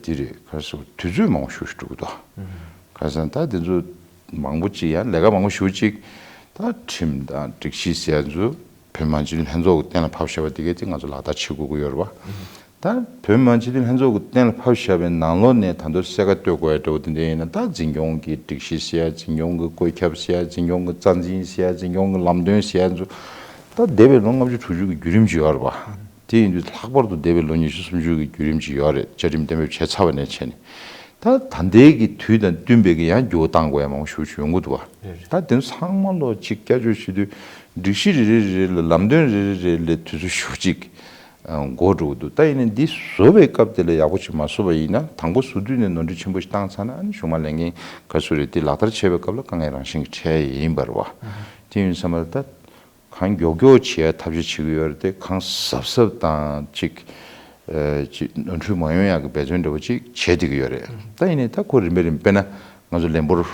དེ་རེད། ག་རེ་ཟེར་དུས་ཚོད་མང་པོ་ཞིག་འགྲོ་གི་འདུག་ག་རེ་ཟེར་ན་ད་དེ་ཚོ་མང་པོ་ཅིག་ཡང་ལས་ཀ་མང་པོ་ཞིག་ཅིག་ད་ཁྲིམས་དང་སྒྲིག་གཞི་ཟེར་ཡ་ཚོ་བོད་མི་མང་སྤྱི་འཐུས་ལྷན་ཚོགས་ཀྱི་སྟེང་ལ་ཕབ་བཞག་པ་དེ་གས་དེ་ང་ཚོ་ལག་བསྟར་བྱེད་དགོས་ཀྱི་ཡོད་རེད་བ། ད་བོད་མི་མང་སྤྱི་འཐུས་ལྷན་ཚོགས་ཀྱི་སྟེང་ལ་ཕབ་བཞག་པའི་ནང་ལོགས་ནས་ད་དུང་གསལ་ཁ་གཏོད་དགོས་ཡ་འདྲ་བོ་དེ་འདྲ་ཡིན་ན། ད་འཛིན་སྐྱོང་གི་སྒྲིག་གཞི་ཟེར་ཡ། འཛིན་སྐྱོང་གི་བཀོད་ཁྱབ་ཟེར་ཡ། འཛིན་སྐྱོང་གི་རྩ་འཛིན་ཟེར་ཡ། འཛིན་སྐྱོང་གི་ལམ་སྟོན་ཟེར་ཡ་ཚོ་ད་འདས་པའི་ལོ་ལྔ་བཅུ་དྲུག་ཅུ་གི་བརྒྱུད་རིམ་ཅིག་ཡོད་རེད་བ། དེ་ཡིན་དུས་ལྷག་པར་དུ་འདས་པའི་ལོ་ཉི་ཤུ་སུམ་ཅུ་གི་བརྒྱུད་རིམ་ཅིག་ཡོད་རེད། བཅའ་ཁྲིམས་གཏན་འབེབས་བྱས་ཚར་བ་ནས་བྱས་ནས། ད་ད་ལྟའི་གི་དུས་དང་བསྟུན་པའི་གི་ཡང་འགྱུར་བ་གཏང་དགོས་ཡ་མང་པོ་ཞེ་པོ་ཅིག་ཡོང་གི་འདུག་བ། རེད་རེད། ད་དེ་ཚོ་ཚང་མ་ལོག་ཅིག་བསྐྱར་བཅོས་བྱེད་དུས་སྒྲིག་གཞི་རེ་རེ་རེ་ལ་ལམ་སྟོན་རེ་རེ་རེ་ལ་དུས་ཚོད་ཞེ་པོ་ཅིག་འགོར་འགྲོ་གི་འདུག་ད་ཡིན་ནའི་འདི་བཟོ་བའི་སྐབས་དེ་ལ་ཡག་པོ་ཅིག་མ་བཟོ་བ་ཡིན་ན། དང་པོ་བཟོ་དུས་ནས་ནོར་འཁྲུལ་ཆེན་པོ་ཞིག་བཏང་ཚར་ན། ཨ་ནི་གཞུག་མ་ལས་འགན་ག་ཚོད་རེད། དེ་ལག་བསྟར་བྱེད་པའི་སྐབས་ལ་དཀའ་ངལ་རང་བཞིན་གྱིས་འཕྲད་ཡ་ཡིན་པ་རེད་བ། དེ་ཡིན་ཙང་ད་གང་མགྱོགས་མགྱོགས་བྱེད་ཡ་ཐབས་ཤེས་བྱེད་ཀྱི་ཡོད་རེད་དེ། གང་གཟབ་གཟབ་དང་ཅིག་ཨ་ཅིག་ནོར་འཁྲུལ་མ་ཡོང་ཡ་གི་འབད་བརྩོན་འདྲ་བོ་ཅིག་བྱས་བསྡད་ཀྱི་ཡོད་རེད། ད་ཡིན་ནའི་ད་ཁོ་རིམ་པས་རིམ་པས་དཔེར་ན་ང་ཚོ་ལས་འབོར་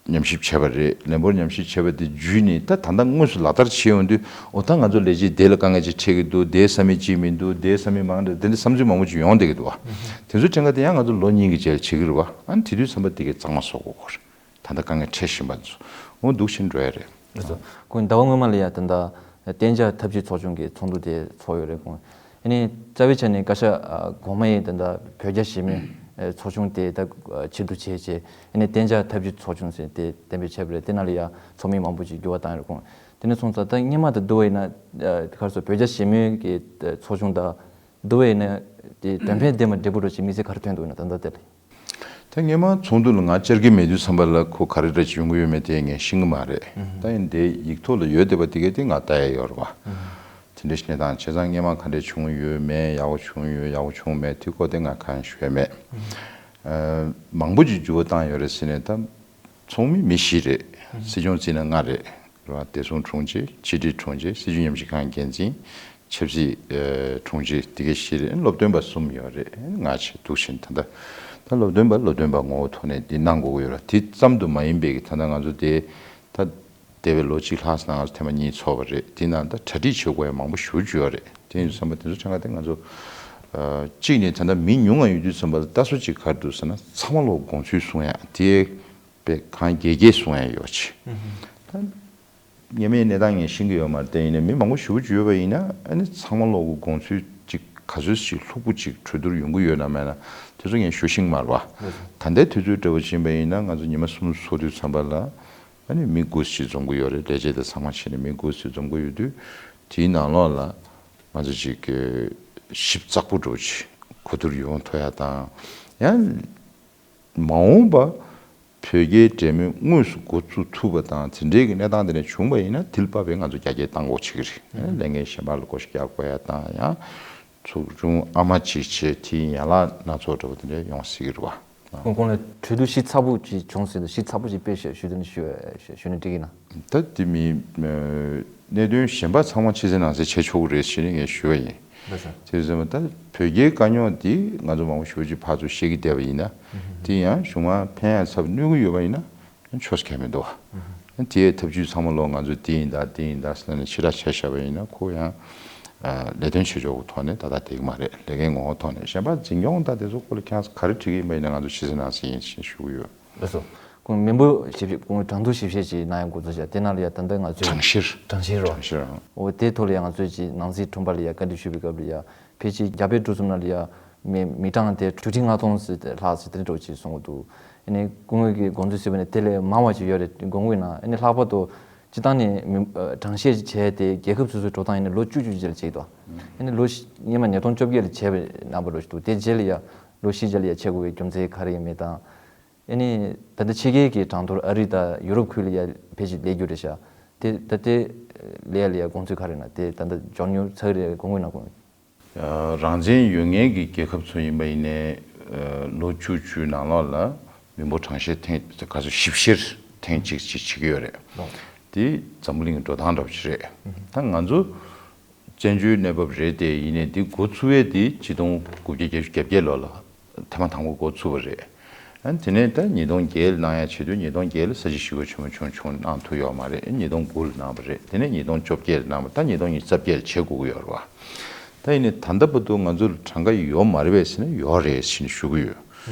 ཉམས་ཞིབ་བྱས་པ་རེད། ལས་འབོར་ཉམས་ཞིབ་བྱས་པ་དེ་བརྒྱུད་ནས་ད་ད་ལྟ་དངོས་སུ་ལག་བསྟར་བྱེད་ཡོང་དུས། འོ་ད་ང་ཚོ་ལས་བྱེད་དེ་ལ་དཀའ་ངལ་ཅིག་འཕྲད་ཀྱི་འདུག་དེའི་ས་མིག་ཅིག་མི་འདུག་དེའི་ས་མིག་མང་འདྲ། དེ་འདྲ་བསམ་ཚུལ་མང་པོ་ཅིག་ཡོང་བསྡད་ཀྱི་འདུག་བ། དེ་ཚོ་དྲན་ག་དེ་ཡང་ང་ཚོ་ལོ་གཉིས་ཀྱི་རྗེས་ལ་བྱེད་ཀྱི་རེད་བ། ཨ་ནི་དེ་དུས་ཙམ་པ་དེ་གའི་གཙང་མ་བཟོ་དགོས་ཀྱི་རེད། ད་ལྟ་དཀའ་ངལ་འཕྲད་བཞིན་པ་ཚོ་འོ་འདུག་ཕྱིན་འགྲོ་ཡ་རེད། ལགས་སོ། ཁོང་ཟླ་བ་སྔོན་མ་ལ་ཡ་ད་ལྟ་གཏན་འཇགས་འཐབ་ཇུས་ཚོགས་ཆུང་གི་ཚོགས་འདུ་དེ་ཚོགས་ཡོད་རེད། ཁོང་ཨ་ནི་རྩ་བའི་ཆ་ནས་བཀའ་ཤག་ཨ་གོང་མ་ཡིས་ད་ལྟ་བོད་རྒྱ་ཞི་མོལ་ཨ་ཚོགས་ཆུང་དེ་ད་ཨ་ཕྱིར་བསྡུ་བྱས་རྗེས། ཨ་ནི་གཏན་འཇགས་འཐབ་ཇུས་ཚོགས་ཆུང་ཟེར་དེ་གཏན་འབེབས་བྱས་པ་རེད། དེ་ནང་ལ་ཡ་ཚོགས་མི་མང་པོ་ཅིག་འགྱུར་བ་བཏང་ཡོད་རེད། ཁོང་དེ་ནས་སོང་ཙང་ད་སྔོན་མ་དང་བསྡུར་བ་ཡིན་ན་ཨ་ག་རེ་ཟེར། བོད་རྒྱ་ཞི་མོལ་གྱི་ཚོགས་ཆུང་དང་བསྡུར་བ་ཡིན་ན་དེ་དོན་ཕན་ལྡན་པ་འབྲས་བུ་འགྲོ་ཅིག་དམིགས་བསལ་ག་རེ་ཐོན་འདུག་ན། ད་ལྟ་དེ་ལ། ད་སྔོན་མ་ཚོགས་འདུ་ལ་ང་བཅར་གྱི་མེད་དུས་ཙམ་པ་ལ་ཁོ་ག་རེ་འདྲ་ཅིག་ཡོང་གི་ཡོད་མེད་དེ་ངས་ཤེས་ཀྱི་མ་རེད། ད་ཡིན་དེ་ཡིག་ཐོག་ལ་ཡོད་བསྡད་པ་དེ་གས་དེ་ང་ལྟ་ཡ་ཡོད་རེད་བ། དེ་འདྲ་ཞིག་གནས་སྟངས་བྱས་ཙང་སྔོན་མ་ག་འདྲ་བྱུང་ཡོད་མེད། ཡག་པོ་བྱུང་ཡོད་ཡག་པོ་བྱུང་མེད་དེ་སྐོར་དེ་ང་གང་ཡང་ཞུ་ཡ་མེད། ཨ་མང་པོ་ཅིག་འགྱུར་བ་བཏང་ཡོད་རེད་ཟེར་ནས། ད་ཚོགས་མི་མི་བཞི་རེད། སྲིད་སྐྱོང་རྩིས་ན་ལྔ་རེད། རེད་བ། བདེ་སྲུང་དྲུང་ཆེ། ཕྱི་དྲིལ་དྲུང་ཆེ། སྲིད་བྱུས་ཉམས་ཞིབ་ཁང་འགན་འཛིན། ཆབ་སྲིད་ཨ་དྲུང་ཆེ་དེ་ག་བཞི་རེད། སློབ་སྟོན་པ་གསུམ་ཡོད་རེད། ང་བྱས་འདུག་བཞིན་ད་ལྟ་ད་སློབ་སྟོན་པ་སློབ་སྟོན་པ་ངོ་བོ་ཐོག་ནས་འདི་གནང་དགོས་ཀྱི་ཡོད་རེད། དེ་ཙམ་དུ་མ་ཡིན་པའི་གི་ད་ལྟ་ང་ཚོ་དེ་ད་འདས་པའི་ལོ་གཅིག་ལྷག་ཙམ་ནང་ང་ཚོ་ཐེངས་མ་གཉིས་ཚོགས་པ་རེད། དེ་ནང་ད་གྲ་སྒྲིག་བྱེད་དགོས་ཡ་མང་པོ་ཞེ་པོ་ཅིག་ཡོད་རེད། དེ་ཡིན་ཙམ་པ་དེ་ཚོ་ཆ་ཚང་དེ་ང་ཚོ་ཨ་གཅིག་ནས་ད་ལྟ་མི་ཉུང་ང་ཡོད་དུས་ཙམ་པ་ལ་ལྟ་ཚུལ་གཅིག་ག་རེ་འདུག་ཟེར་ན། ཚང་མ་ལོག་དགོངས་ཚུལ་གསུང་ཡ་དེ་པའི་གང་རྒྱས་རྒྱས་གསུང་ཡ་ཡོད་ཅིག་ད་ཉེ་མའི་གནས་སྟངས་ངས་ཤེས་ཀྱི་ཡོད་མ་རེད་དེ། ཡིན་ནའི་མི་མང་པོ་ཞེ་པོ་ཅིག་ཡོད་པ་ཡིན་ན། ཨ་ནི་ཚང་མ་ལོག་གི་དགོངས་ཚུལ་ཅིག་ག་ཚོད་ཅིག་ལྷུག་པོ་ཅིག་གྲོས་བསྡུར་ཡོང་གི་ཡོད་ན་མེད་ན་དེ་ཚོ་ངས་ཞུ་ཤེས་ཀྱི་མ་རེད་བ། ད་ལྟའི་དུས་ཚོད་འདྲ་བོ་ཕྱིན་པ་ཡིན་ན། ང་ཚོ་ཉི་མ་གསུམ་ཚོགས་དུས་ཙམ་པ་ལ་ཨ་ནི་མི་དགུ་ཞིག་འཛོམས་ཀྱི་ཡོད་རེད། ལས་བྱེད་དང་ཚང་མ་བྱས་ནས་མི་དགུ་ཞིག་འཛོམས་ཀྱི་ཡོད་དུས། དེའི་ནང་ལོགས་ལ་ང་ཚོ་ཅིག་གི་ཞིབ་ཚགས་པོ་འདྲ་བོ་ཅིག་གོ་བསྡུར་ཡོང་ཐུབ་ཡ་དང་། ཡང་མ་འོངས་པ་བོད་རྒྱའི་འབྲེལ་མོལ་དངོས་སུ་འགོ་བཙུགས་ཐུབ་པ་དང་། དེ་འདྲའི་གི་གནས་སྟངས་དེ་འདྲ་བྱུང་བ་ཡིན་ན། དེ་ལ་བབ་པའི་ང་ཚོ་རྒྱ་སྐྱེད་གཏང་དགོས་བྱེད་ཀྱི་རེད། ལས་འགན་གཞན་པ་ལ་བགོ་བཤའ་རྒྱག་དགོས་ཡ་དང་། ཡང་ཚོགས་ཆུང་ཨ་མ་གཅིག་བྱས། དེའི་ཡན་ལག་སྣ་ཚོགས་འདྲ་བོ་དེ་འདྲ་ཡོང་སྲིད་ཀྱི་རེད་བ། ཁོང་ཁོང་ལ་གྲོས་བསྡུར་ཞིབ་ཚགས་པོ་ཅིག་བྱུང་ཟིན་དུས། ཞིབ་ཚགས་པོ་ཅིག་དཔེ་ཞུ་ཞུ་དོན་ཞུ་ཞུ་ན་འགྲིག་གི་ན། ད་དེ་མི་གནད་དོན་གཞན་པ་ཚང་མ་ཕྱི་གསལ་ནང་གསལ་བྱེད་ཆོག་གི་རེད་ཟེར་ནས་ངས་ཞུ་བ་ཡིན། ལགས་སོ། དེ་ཟེར་བ་ད་བོད་རྒྱའི་དཀའ་རྙོག་འདི་ང་ཚོ་མང་པོ་ཞེ་པོ་ཅིག་ཕར་ཚུར་བཤད་ཀྱི་བསྡད་པ་ཡིན་ན། དེ་ཡང་གཞུག་མ་ཕན་ཡ་ཚབ་གནོད་ཀྱི་ཡོད་པ་ཡིན་ན་ཡང་ཆོག་ཁྱད་མི་འདུག་བ། དེའི་ཐབས་ཇུས་ཚང་མ་ལོག་ང་ཚོས་དེ་ཡིན་ད་དེ་ཡིན་ད་ཟེར་ནས་ཕྱི་བསྒྲགས་བྱས་བཞག་པ་ཡིན་ན། ཁོ་ཡང་ ལས་དོན་བྱེད་ཕྱོགས་ཀྱི་ཐོག་ནས་ད་ལྟ་འགྲིག་གི་མ་རེད། ལས་ཀའི་ངོ་བོ་ཐོག་ནས། གཞན་པ་འཛིན་སྐྱོང་ད་དེ་ཚོ་སྐོར་ལ་ཁྱེད་རང་ཚོ་ག་རེ་འབྲི་གི་ཡིན་པ་ཡིན་ན་ང་ཚོ་ཕྱི་གསལ་ནང་གསལ་ཡིན་ཞེས་ཞུ་གི་ཡོད། ལགས་སོ། ཁོང་མི་འབོར་ཞིབ་བཤེར། ཁོང་གྲངས་ཐོ་ཞིབ་བཤེར་ཅིག་གནང་ཡ་འགོ་འཛུགས་བྱས། དེ་ནང་ལ་ཡ་ད་ལྟ་ང་ཚོས་གྲངས་བཤེར། གྲངས་བཤེར་རོ། གྲངས་བཤེར། འོ་དེའི་ཐོག་ལ་ཡ་ང་ཚོས་ཅིག་ནང་སྲིད་དྲུང་འཕར་ལ་ཡ་བཀའ་འདྲི་ཞུས་པའི་སྐབས་ལ་ཡ། ཕལ་ཆེར་རྒྱ་བལ་འབྲུག་གསུམ་ནང་ལ་ཡ་མི་མི་གྲངས་དེ་དྲུག་ཁྲི་ལྔ་སྟོང་ཙམ་ལྷག་ཙམ་དེ་འདྲ་ཅིག་གསུང་གི་འདུག་ཨ་ནི་སྐུ་ངོ་གིས་དགོངས་ཚུལ་གསུངས་པ་ནི་དེ་ལས་མང་བ་ཅིག་ཡོད་རེད། དགོངས་ཀྱི་ཡོད་ན། ཨ་ནི་ལྷག་པར་དུ་སྤྱིར་བཏང་ནས་མི་ཨ་གྲངས་བཤེར་བྱས་ཏེ་རྒྱལ་ཁབ་སོ་སོའི་འགྲོ་སྟངས་ཡིན་ན་ལོ་བཅུ་བཅུ་བཅུ་ལ་བྱེད་ཀྱི་འདུག་ཨ་ནི་ལོ་བཞི་སྔོན་མ་ཉིས་སྟོང་བཅོ་བརྒྱད་ལ་བྱས་པའི་རྣམ་པ་འདྲ་ཞིག་འདུག་དེ་རྗེས་ལ་ཡ་ལོ་བཞི་རྗེས་ལ་ཡ་བྱེད་དགོས་པའི་རྒྱུ་མཚན་ག་རེ་ཡིན་མིན་དང་། ཨ་ནི་ད་ལྟ་ཕྱི་རྒྱལ་གྱི་གྲངས་ཐོར་ཨ་རི་དང་ཡུ་རོབ་ཁུལ་ལ་ཡ་ཕལ་ཆེར་སླེབས་རྒྱུ་རེད་ཤག་དེ་ད་ལྟའི་ལས་ཡ་ལ་ཡ་དགོངས་ཚུལ་ག་རེ་ཡིན་ན། དེ་ད་ལྟ་མགྱོགས་མྱུར་ཚར་གི་རེད། དགོངས་ཀྱི་ཡོད་ན་དགོངས། རང་བཙན་ཡོད་མཁན་གྱི་རྒྱལ་ཁབ་ཚོ་ཡིན་པ་ཡིན་ནའི་ལོ་བཅུ་བཅུའི་ནང་ལོགས་ལ་མི་འབོར་གྲངས་བཤེར་ཐེངས་ག་ཚོད་ཞིབ་བཤེར་ཐེངས་གཅིག་ཅིག་བྱེད་ཀྱི་ཡོད་རེད། དེ་འཛམ་བུ་གླིང་གི་འགྲོ་སྟངས་འདྲ་པོ་ཅིག་རེད། ད་ང་ཚོ་བཙན་བྱོལ་གནས་བབ་རེད་དེ། ཡིན་ནའི་འདི་འགོ་ཚུགས་པ་དེ་ཆིག་སྟོང་དགུ་བརྒྱ་བརྒྱད་ཅུ་གྱ་བརྒྱད་ལོ་ལ་ཐེངས་མ་དང་པོ་འགོ་ཚུགས་པ་རེད། ཨ་དེ་ནས་ད་ཉིས་སྟོང་བརྒྱད་ལ་གནང་ཡ་བྱེད་དུས་ཉིས་སྟོང་བརྒྱད་ལ་ས་བྱི་ཞི་རྒོལ་ཆེན་མོ་བྱུང་བྱུང་གནང་ཐུབ་ཡོད་མ་རེད། ཉིས་སྟོང་དགུ་ལ་གནང་བ་རེད། དེ་ནས་ཉིས་སྟོང་བཅོ་བརྒྱད་ལ་གནང་བ། ད་ཉིས་སྟོང་ཉི་ཤུ་རྩ་བརྒྱད་ལ་བྱེད་དགོས་ཀྱི་ཡོད་རེད་བ། ད་ཡིན་ནའི་ད་ལྟ་བར་དུ་ང་ཚོར་གྲངས་ཀ་ཡོད་མ་རེད་པས་ཟེར་ན་ཡོད་རེད་ཟེར་ནས་ཞུ་གི་ཡོད།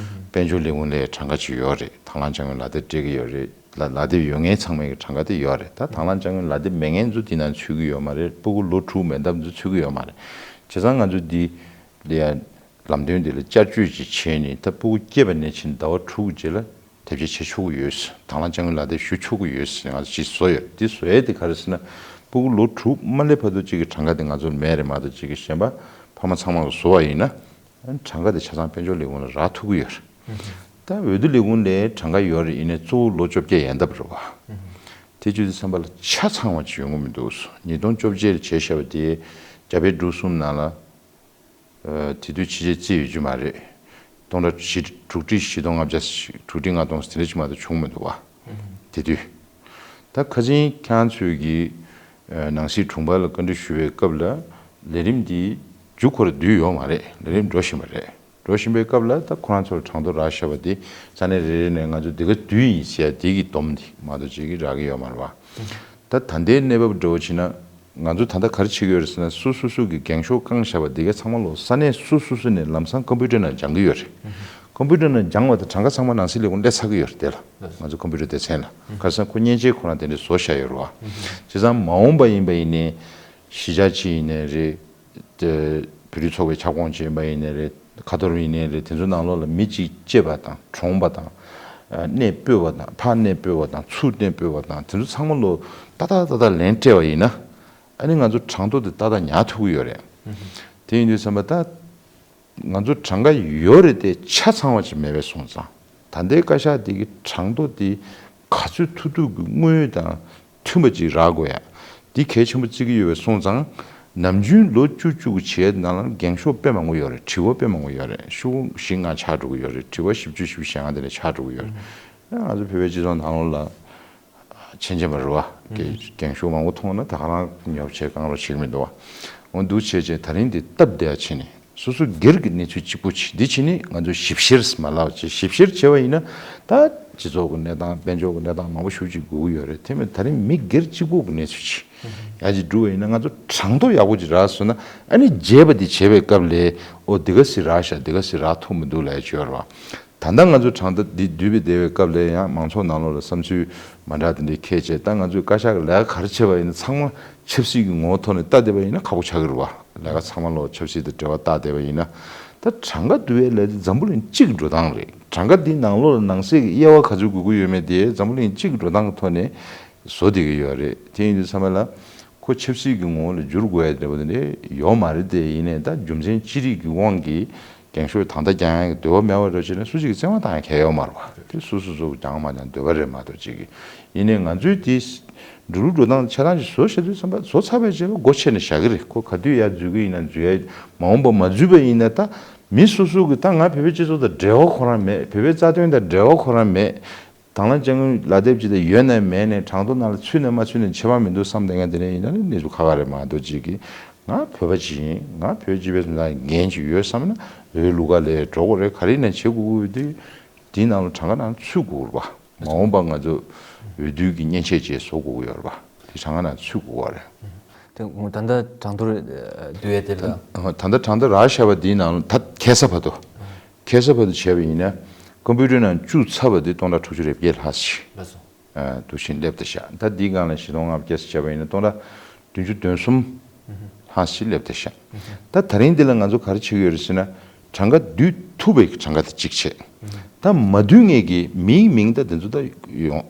དཔལ་འབྱོར་ལས་ཁུངས་ལ་གྲངས་ཀ་ཅིག་ཡོད་རེད། དང་བླངས་དཔྱ་དངུལ་ལག་དེབ་སྤྲད་ཀྱི་ཡོད་རེད། ལ་ལག་དེབ་ཡོད་མཁན་ཚང་མའི་གྲངས་ཀ་དེ་ཡོད་རེད། ད་དང་བླངས་དཔྱ་དངུལ་ལག་དེབ་མེད་མཁན་ཚོ་དེ་ནང་ཚུད་ཀྱི་ཡོད་མ་རེད། སྤུ་གུ་ལོ་དྲུག་མེད་མཁན་ཚོ་ཚུད་ཀྱི་ཡོད་མ་རེད། བྱས་ཙང་ང་ཚོ་འདི་ལ་ཡ་ལམ་སྟོན་འདི་ལ་བསྐྱར་བཅོས་ཅིག་བྱས་ནས། ད་སྤུ་གུ་སྐྱེས་པ་ནས་ཕྱིན་ཟླ་བ་དྲུག་རྗེས་ལ་དེབ་སྐྱེལ་བྱེད་ཆོག་གི་ཡོད། དང་བླངས་དཔྱ་དངུལ་ལག་དེབ་ཞུ་ཆོག་གི་ཡོད་ཟེར་ང་ཚོ་ཅིག་བཟོ་ཡོད། འདི་བཟོ་ཡས་དེ་ག་རེ་ཟེར་ན། སྤུ་གུ་ལོ་དྲུག་མ་སླེབས་བར་དུ་ཅིག་གི་གྲངས་ཀ་དེ་ང་ཚོར་མེད་རེད་མ་གཏོགས། ཅིག་གི་གཞན་པ་ཕ་མ་ཚང་མ་ལ་བཟོ་བ་ཡིན་ན། གྲངས་ཀ་དེ་ཆ་ཚང་དཔལ་འབྱོར་ལས་ཁུངས་ལ་རག་ཐུབ་ཀྱི་ཡོད་རེད། ད་འོས་བསྡུ་ལས་ཁུངས་ལ་གྲངས་ཀ་ཡོད་རེད། ཡིན་ནའི་གཙོ་བོ་ལོ་བཅོ་བརྒྱད་ཡན་འདབ་རེད་བ། དེ་བརྗོད་དུས་ཙམ་པ་ལ་ཆ་ཚང་བ་ཅིག་ཡོང་གི་མི་འདུག་ཉིས་སྟོང་བཅོ་བརྒྱད་ལ་བྱས་བཞག་པ་དེ་རྒྱ་བལ་འབྲུག་གསུམ་ནང་ལ། ཨ་དེ་དུས་ཕྱི་རྒྱལ་རྩིས་ཡོད་རྒྱུ་མ་རེད། སྟོང་ཕྲག་བཞི་དྲུག་ཁྲི་བཞི་སྟོང་ལྔ་བརྒྱ། དྲུག་ཁྲི་ལྔ་སྟོང་དེ་འདྲ་ཅིག་མ་གཏོགས་བྱུང་མི་འདུག་བ། དེ་དུས། ད་ཁ་སང་ཁྱེད་རང་ཚོས་ཀྱི་ཨ་ནང་སྲིད་དྲུང་འཕར་ལ་བཀའ་འདྲི་ཞུ་བའི་སྐབས་ལ་ལས་རིམ་འདི་མཇུག་ཁོ་ར་བསྡུས་ཡོད་མ་རེད། ལས་རིམ་འགྲོ་བཞིན་པ་རེད། འགྲོ་བཞིན་པའི་སྐབས་ལ་ད་ཁོ་རང་ཚོར་གྲངས་ཐོ་རག་བཞག་པ་དེ་ས་གནས་རེ་རེ་ནས་ང་ཚོ་འདི་ག་བསྡུས་ཡིན་ཟེར་ཡ་དེ་གི་སྡོམ་དེ་མ་གཏོགས་ཅིག་གི་རག་གི་ཡོད་མ་རེད་བ། ད་ད་ལྟའི་གནས་བབ་འདྲ་བོ་བྱས་ན། ང་ཚོ་ད་ལྟ་ག་རེ་བྱེད་ཀྱི་ཡོད་རེད་ཟེར་ན། སོ་སོ་སོ་གི་འགེངས་ཤོག་བཀང་བཞག་པ་འདི་ག་ཚང་མ་ལོ་ས་གནས་སོ་སོ་སོ་ནས་ལམ་སང་ཀམ་པུ་ཊར་ནང་སྦྱང་གི་ཡོད་རེད། ཀམ་པུ་ཊར་ནང་སྦྱང་བ་དང་གྲངས་ཀ་ཚང་མ་ནང་སྲིད་ལས་ཁུངས་སླེབས་ཚར་གྱི་ཡོད་རེད། དེ་ལ་ང་ཚོ་ཀམ་པུ་ཊར་སྡེ་ཚན་ལ། ག་རེ་ཟེར་ན་ཁོ་མཉེན་ཆས་ཁོ་རང་དེ་འདྲ་བཟོ་བཞག་ཡོད་རེད་བ། བྱས་ཙང་མ་འོངས་པ་ཡིན་པ་ཡིན་ནའི་གཞིས་ཆགས་ཅིག་ཡིན་ནའི་རེད། དེ་བོད་རིགས་ཚོགས་པའི་ཁྱབ་ཁོངས་ཅིག་ཡིན་པ་ཡིན་ནའི་རེད། ཁ་ཐོར་ཡིན་ནའི་རེད། དེ་ཚོ་ནང་ལོགས་ལ་མི་གཅིག་སྐྱེས་པ་དང་གྲོངས་པ་དང་། ཨ་གནས་སྤོས་པ་དང་། ཕར་གནས་སྤོས་པ་དང་། ཚུར་གནས་སྤོས་པ་དང་། དེ་ཚོ་ཚང་མ་ལོ་ཏག་ཏག་ཏག་ཏག་ལན་སྤྲད་པ་ཡིན་ན། ཨ་ནི་ང་ཚོ་གྲངས་ཐོ་དེ་ཏག་ཏག་ཉར་ཐུབ་ཀྱི་ཡོད་རེད། དེ་ཡིན་དུས་ཙམ་པ་ད་ང་ཚོ་གྲངས་ཀ་ཡོད་རེད་དེ་ཆ་ཚང་བ་ཅིག་མེད་པ་སོང་ཙང་། ད་ལྟའི་བཀའ་ཤག་འདི་གི་གྲངས་ཐོ་འདི་ག་ཚོད་ཐུབ་ཐུབ་ཀྱི་དངོས་ཡོད་དང་མཐུན་པ་ཅིག་རག་དགོས་ཡ། འདི་གལ་ཆེན་པོ་བརྩི་གི་ཡོད་པ་སོང་ཙང་། ནམ་རྒྱུན་ལོ་བཅུ་བཅུ་གི་བྱས་ནང་ལ་འགེངས་ཤོག་དཔེ་མང་པོ་ཡོད་རེད། དྲི་བ་དཔེ་མང་པོ་ཡོད་རེད། ཤོག་བཞི་ལྔ་ཆགས་འགྲོ་གི་ཡོད་རེད། དྲི་བ་བཞི་བཅུ་ཞེ་ལྔ་དེ་འདྲ་ཆགས་འགྲོ་གི་ཡོད་རེད། ང་ཚོ་བོད་པའི་སྤྱི་ཚོགས་ནང་ལོགས་ལ་ཆེན་ཆེན་པ་རེད་བ། འགེངས་ཤོག་མང་པོ་མཐོང་ན་ད་ག་རང་ཉོབ་བྱས་གང་རོགས་བྱེད་ཀྱི་མི་འདུག་བ། འོ་འདུག་བྱས་བྱས་ད་རིང་འདི་སྟབས་བདེ་བ་བྱས་ནས། སོ་སོ་སྒེར་གྱི་གནས་ཚུལ་གཅིག་པོ་ཅིག་འདི་བྱས་ནས་ང་ཚོས་ཞིབ་བཤེར་མ་ལབ་ཅིག་ཞིབ་བཤེར་བྱས་པ་ཡིན་ན། ད་སྤྱི་ཚོགས་ཀྱི་གནས་སྟངས། དཔལ་འབྱོར་གྱི་གནས་སྟངས་མང་པོ་ཞེ་པོ་ཅིག་དགོས་ཀྱི་ཡོད་རེད། དེ་མིན་ད་རིང་མི་སྒེར་གཅིག་པོ་གི་གནས་ཚུལ་ཅིག་ཡང་ཅིག་བསྒྲུབས་པ་ཡིན་ན། ང་ཚོ་གྲངས་ཐོ་ཡག་པོ་ཅིག་རག་སོང་ན། ཨ་ནི་རྗེས་པ་འདི་བྱེད་པའི་སྐབས་ལ། ཨོ་འདི་ག་ཟིག་རག་ཤག་འདི་ག་ཟིག་རག་ཐུབ་མི་འདུག་ལབ་ཡ་ཅིག་ཡོད་རེད་བ། ད་ལྟ་ང་ཚོ་གྲངས་ཐོ་འདི་བསྡུས་པའི་བསྡད་པའི་སྐབས་ལ་ཡང་མང་ཚོགས་ནང་ལོགས་ལ་བསམ་ཚུལ་མ་འདྲ་དེ་འདྲ་འཁྱེར་བྱས། ད་ང་ཚོས་བཀའ་ཤག་གི་ལས་ཀ་ག་རེ་བྱས་པ་ཡིན་ན་ཚང་མ་ཆབ་སྲིད་ཀྱི་ངོ་བོ་ཐོག་ནས་ལྟ་བསྡད་པ་ཡིན་ན་ཁག་པོ་ཆགས་ཀྱི་རེད་བ། ལས་ཀ་ཚང་མ་ལོག་ཆབ་སྲིད་དང་འབྲེལ་བ་བཏགས་བསྡད་པ་ཡིན་ན། ད་གྲངས་ཀ་བསྡུ་བའི་ལས་དེ་འཛམ་བུ་གླིང་སྤྱི་གི་འགྲོ་སྟངས་རེད། གྲངས་ཀ་འདི་ནང་ལོགས་ལ་ནང་གསེས་ཀྱི་དབྱེ་བ་ག་ཚོད་དགོས་ཀྱི་ཡོད་མེད་དེ་འཛམ་བུ་གླིང་སྤྱི་གི་འགྲོ་སྟངས་ཀྱི་ཐོག་ནས་བཟོ་བསྡད་ཀྱི་ཡོད་རེད། དེ་ཡིན་དུས་ཙམ་པ་ལ། ཁོ་ཆབ་སྲིད་ཀྱི་ངོ་བོ་ལ་བསྒྱུར་དགོས་ཡ་འདྲ་པོ་དེ་འདྲ་ཡོད་མ་རེད་དེ། ཡིན་ནའི་ད་རྒྱུ་མཚན་ཅི་རིགས་ཀྱི་དབང་གིས་འགེངས་ཤོག་ད་ལྟ་རྒྱག་ཡག་གི་འདོད་པ་མེད་པ་འདྲ་བྱས་ན་སུ་གཅིག་གིས་བཙན་དབང་བཏང་ཡ་གང་ཡང་ཡོད་མ་རེད་བ། དེ་སོ་སོ་སོ་སྦྱང་མ་སྦྱང་འདོད་པ་རེད་མ་གཏོགས་ཅིག་གི། ཡིན་ནའི་ང་ཚོས་དེ་འགྲོ་ལུགས་འགྲོ་སྟངས་ཆ་ཚང་ཞིག་བཟོ་བྱེད་དུས་ཙམ་པ་བཟོ་ཚར་བའི་རྗེས་ལ་སྒོ་ཕྱེ་ནས་བཞག་གི་རེད། ཁོ་ག་དུས་ཡར་འཛུལ་གི་ཡིན་ན་འཛུལ་ཡ། མ་འོངས་པ་མ་འཛུལ་བ་ཡིན་ན། ད་མི་སོ་སོ་གིས་ད་ང་བོད་པའི་སྤྱི་ཚོགས་དང་འབྲེལ་བ་ཁོ་རང་མེད། བོད་པའི་རྩ་དོན་དང་འབྲེལ་བ་ཁོ་རང་མེད། དང་བླངས་དཔྱ་དངུལ་ལག་དེབ་ཅིག་དང་ཡོད་ན་མེད་ནས། གྲངས་ཐོ་ནང་ལ་ཚུད་ན་མ་ཚུད་ན་ཁྱད་པར་མི་འདུག་བསམ་བསྡད་མཁན་དེ་འདྲ་ཡིན་ན་ནི་གནས་ཚུལ་ཁག་ཁག་རེད་མ་གཏོགས་ཅིག་གི། ང་བོད་པ་ཅིག་ཡིན། ང་བོད་སྤྱི་པའི་འགན་ཅིག་ཡོད་བསམ་ན་འོས་བླུག་ག་ལ་འགྲོ་དགོས་རེད། ག་རེ་ཡིན་ན་བྱེད་དགོས་ཀྱི་ཡོད་དུས། དེའི་ནང་ལ་གྲངས་ཀ་ནང་ཚུད་དགོས་རེད་པ། མ་འོངས་པ་ང་ཚོ་འོས་བསྡུ་གི་མཉེན་ཆས་ཅིག་བཟོ་དགོས་ཀྱི་ཡོད་རེད་པ། དེ་གྲངས་ཀ་ནང་ཚུད་དགོས་པ་རེད། ད་ད་ལྟ་གྲངས་ཐོར་བསྡུ་ཡས་དེ་ལ། ད་ལྟ་གྲངས་ཐོར་རག་བཞག་པ་འདིའི་ནང་ད་ཁ་སང་བར་དུ། ཁ་སང་བར་དུ་བྱས་པ་ཡིན་ན་ཀམ་པུ་ཊར་ནང་བཅུག་ཚར་བ་འདི་སྟོང་ཕྲག་དྲུག་ཅུ་རེ་བརྒྱད་ལྷག་ཞིག་ལགས་སོ། འདུག་བཞིན་སླེབས་ཏེ་བཞག་ད་འདིའི་སྒང་ལ་བཞི་སྟོང་ལྔ་བརྒྱ་བྱས་པ་ཡིན་ན་སྟོང་ཕྲག་བདུན་ཅུ་དོན་གསུམ་ལྷག་ཞིག་སླེབས་ཏེ་བཞག་ད་ད་རིང་འདི་ལ་ང་ཚོ་ག་རེ་བྱེད་ཀྱི་ཡོད་རེད་ཟེར་ན། གྲངས་ཀ་བསྡུས་ཐུབ་པའི་གྲངས་ཀ་དེ་གཅིག་བྱས། ད་མ་བསྡུས་མཁན་གྱི་མིའི་མིང་ད་དེ་ཚོ་ད་ཡོང་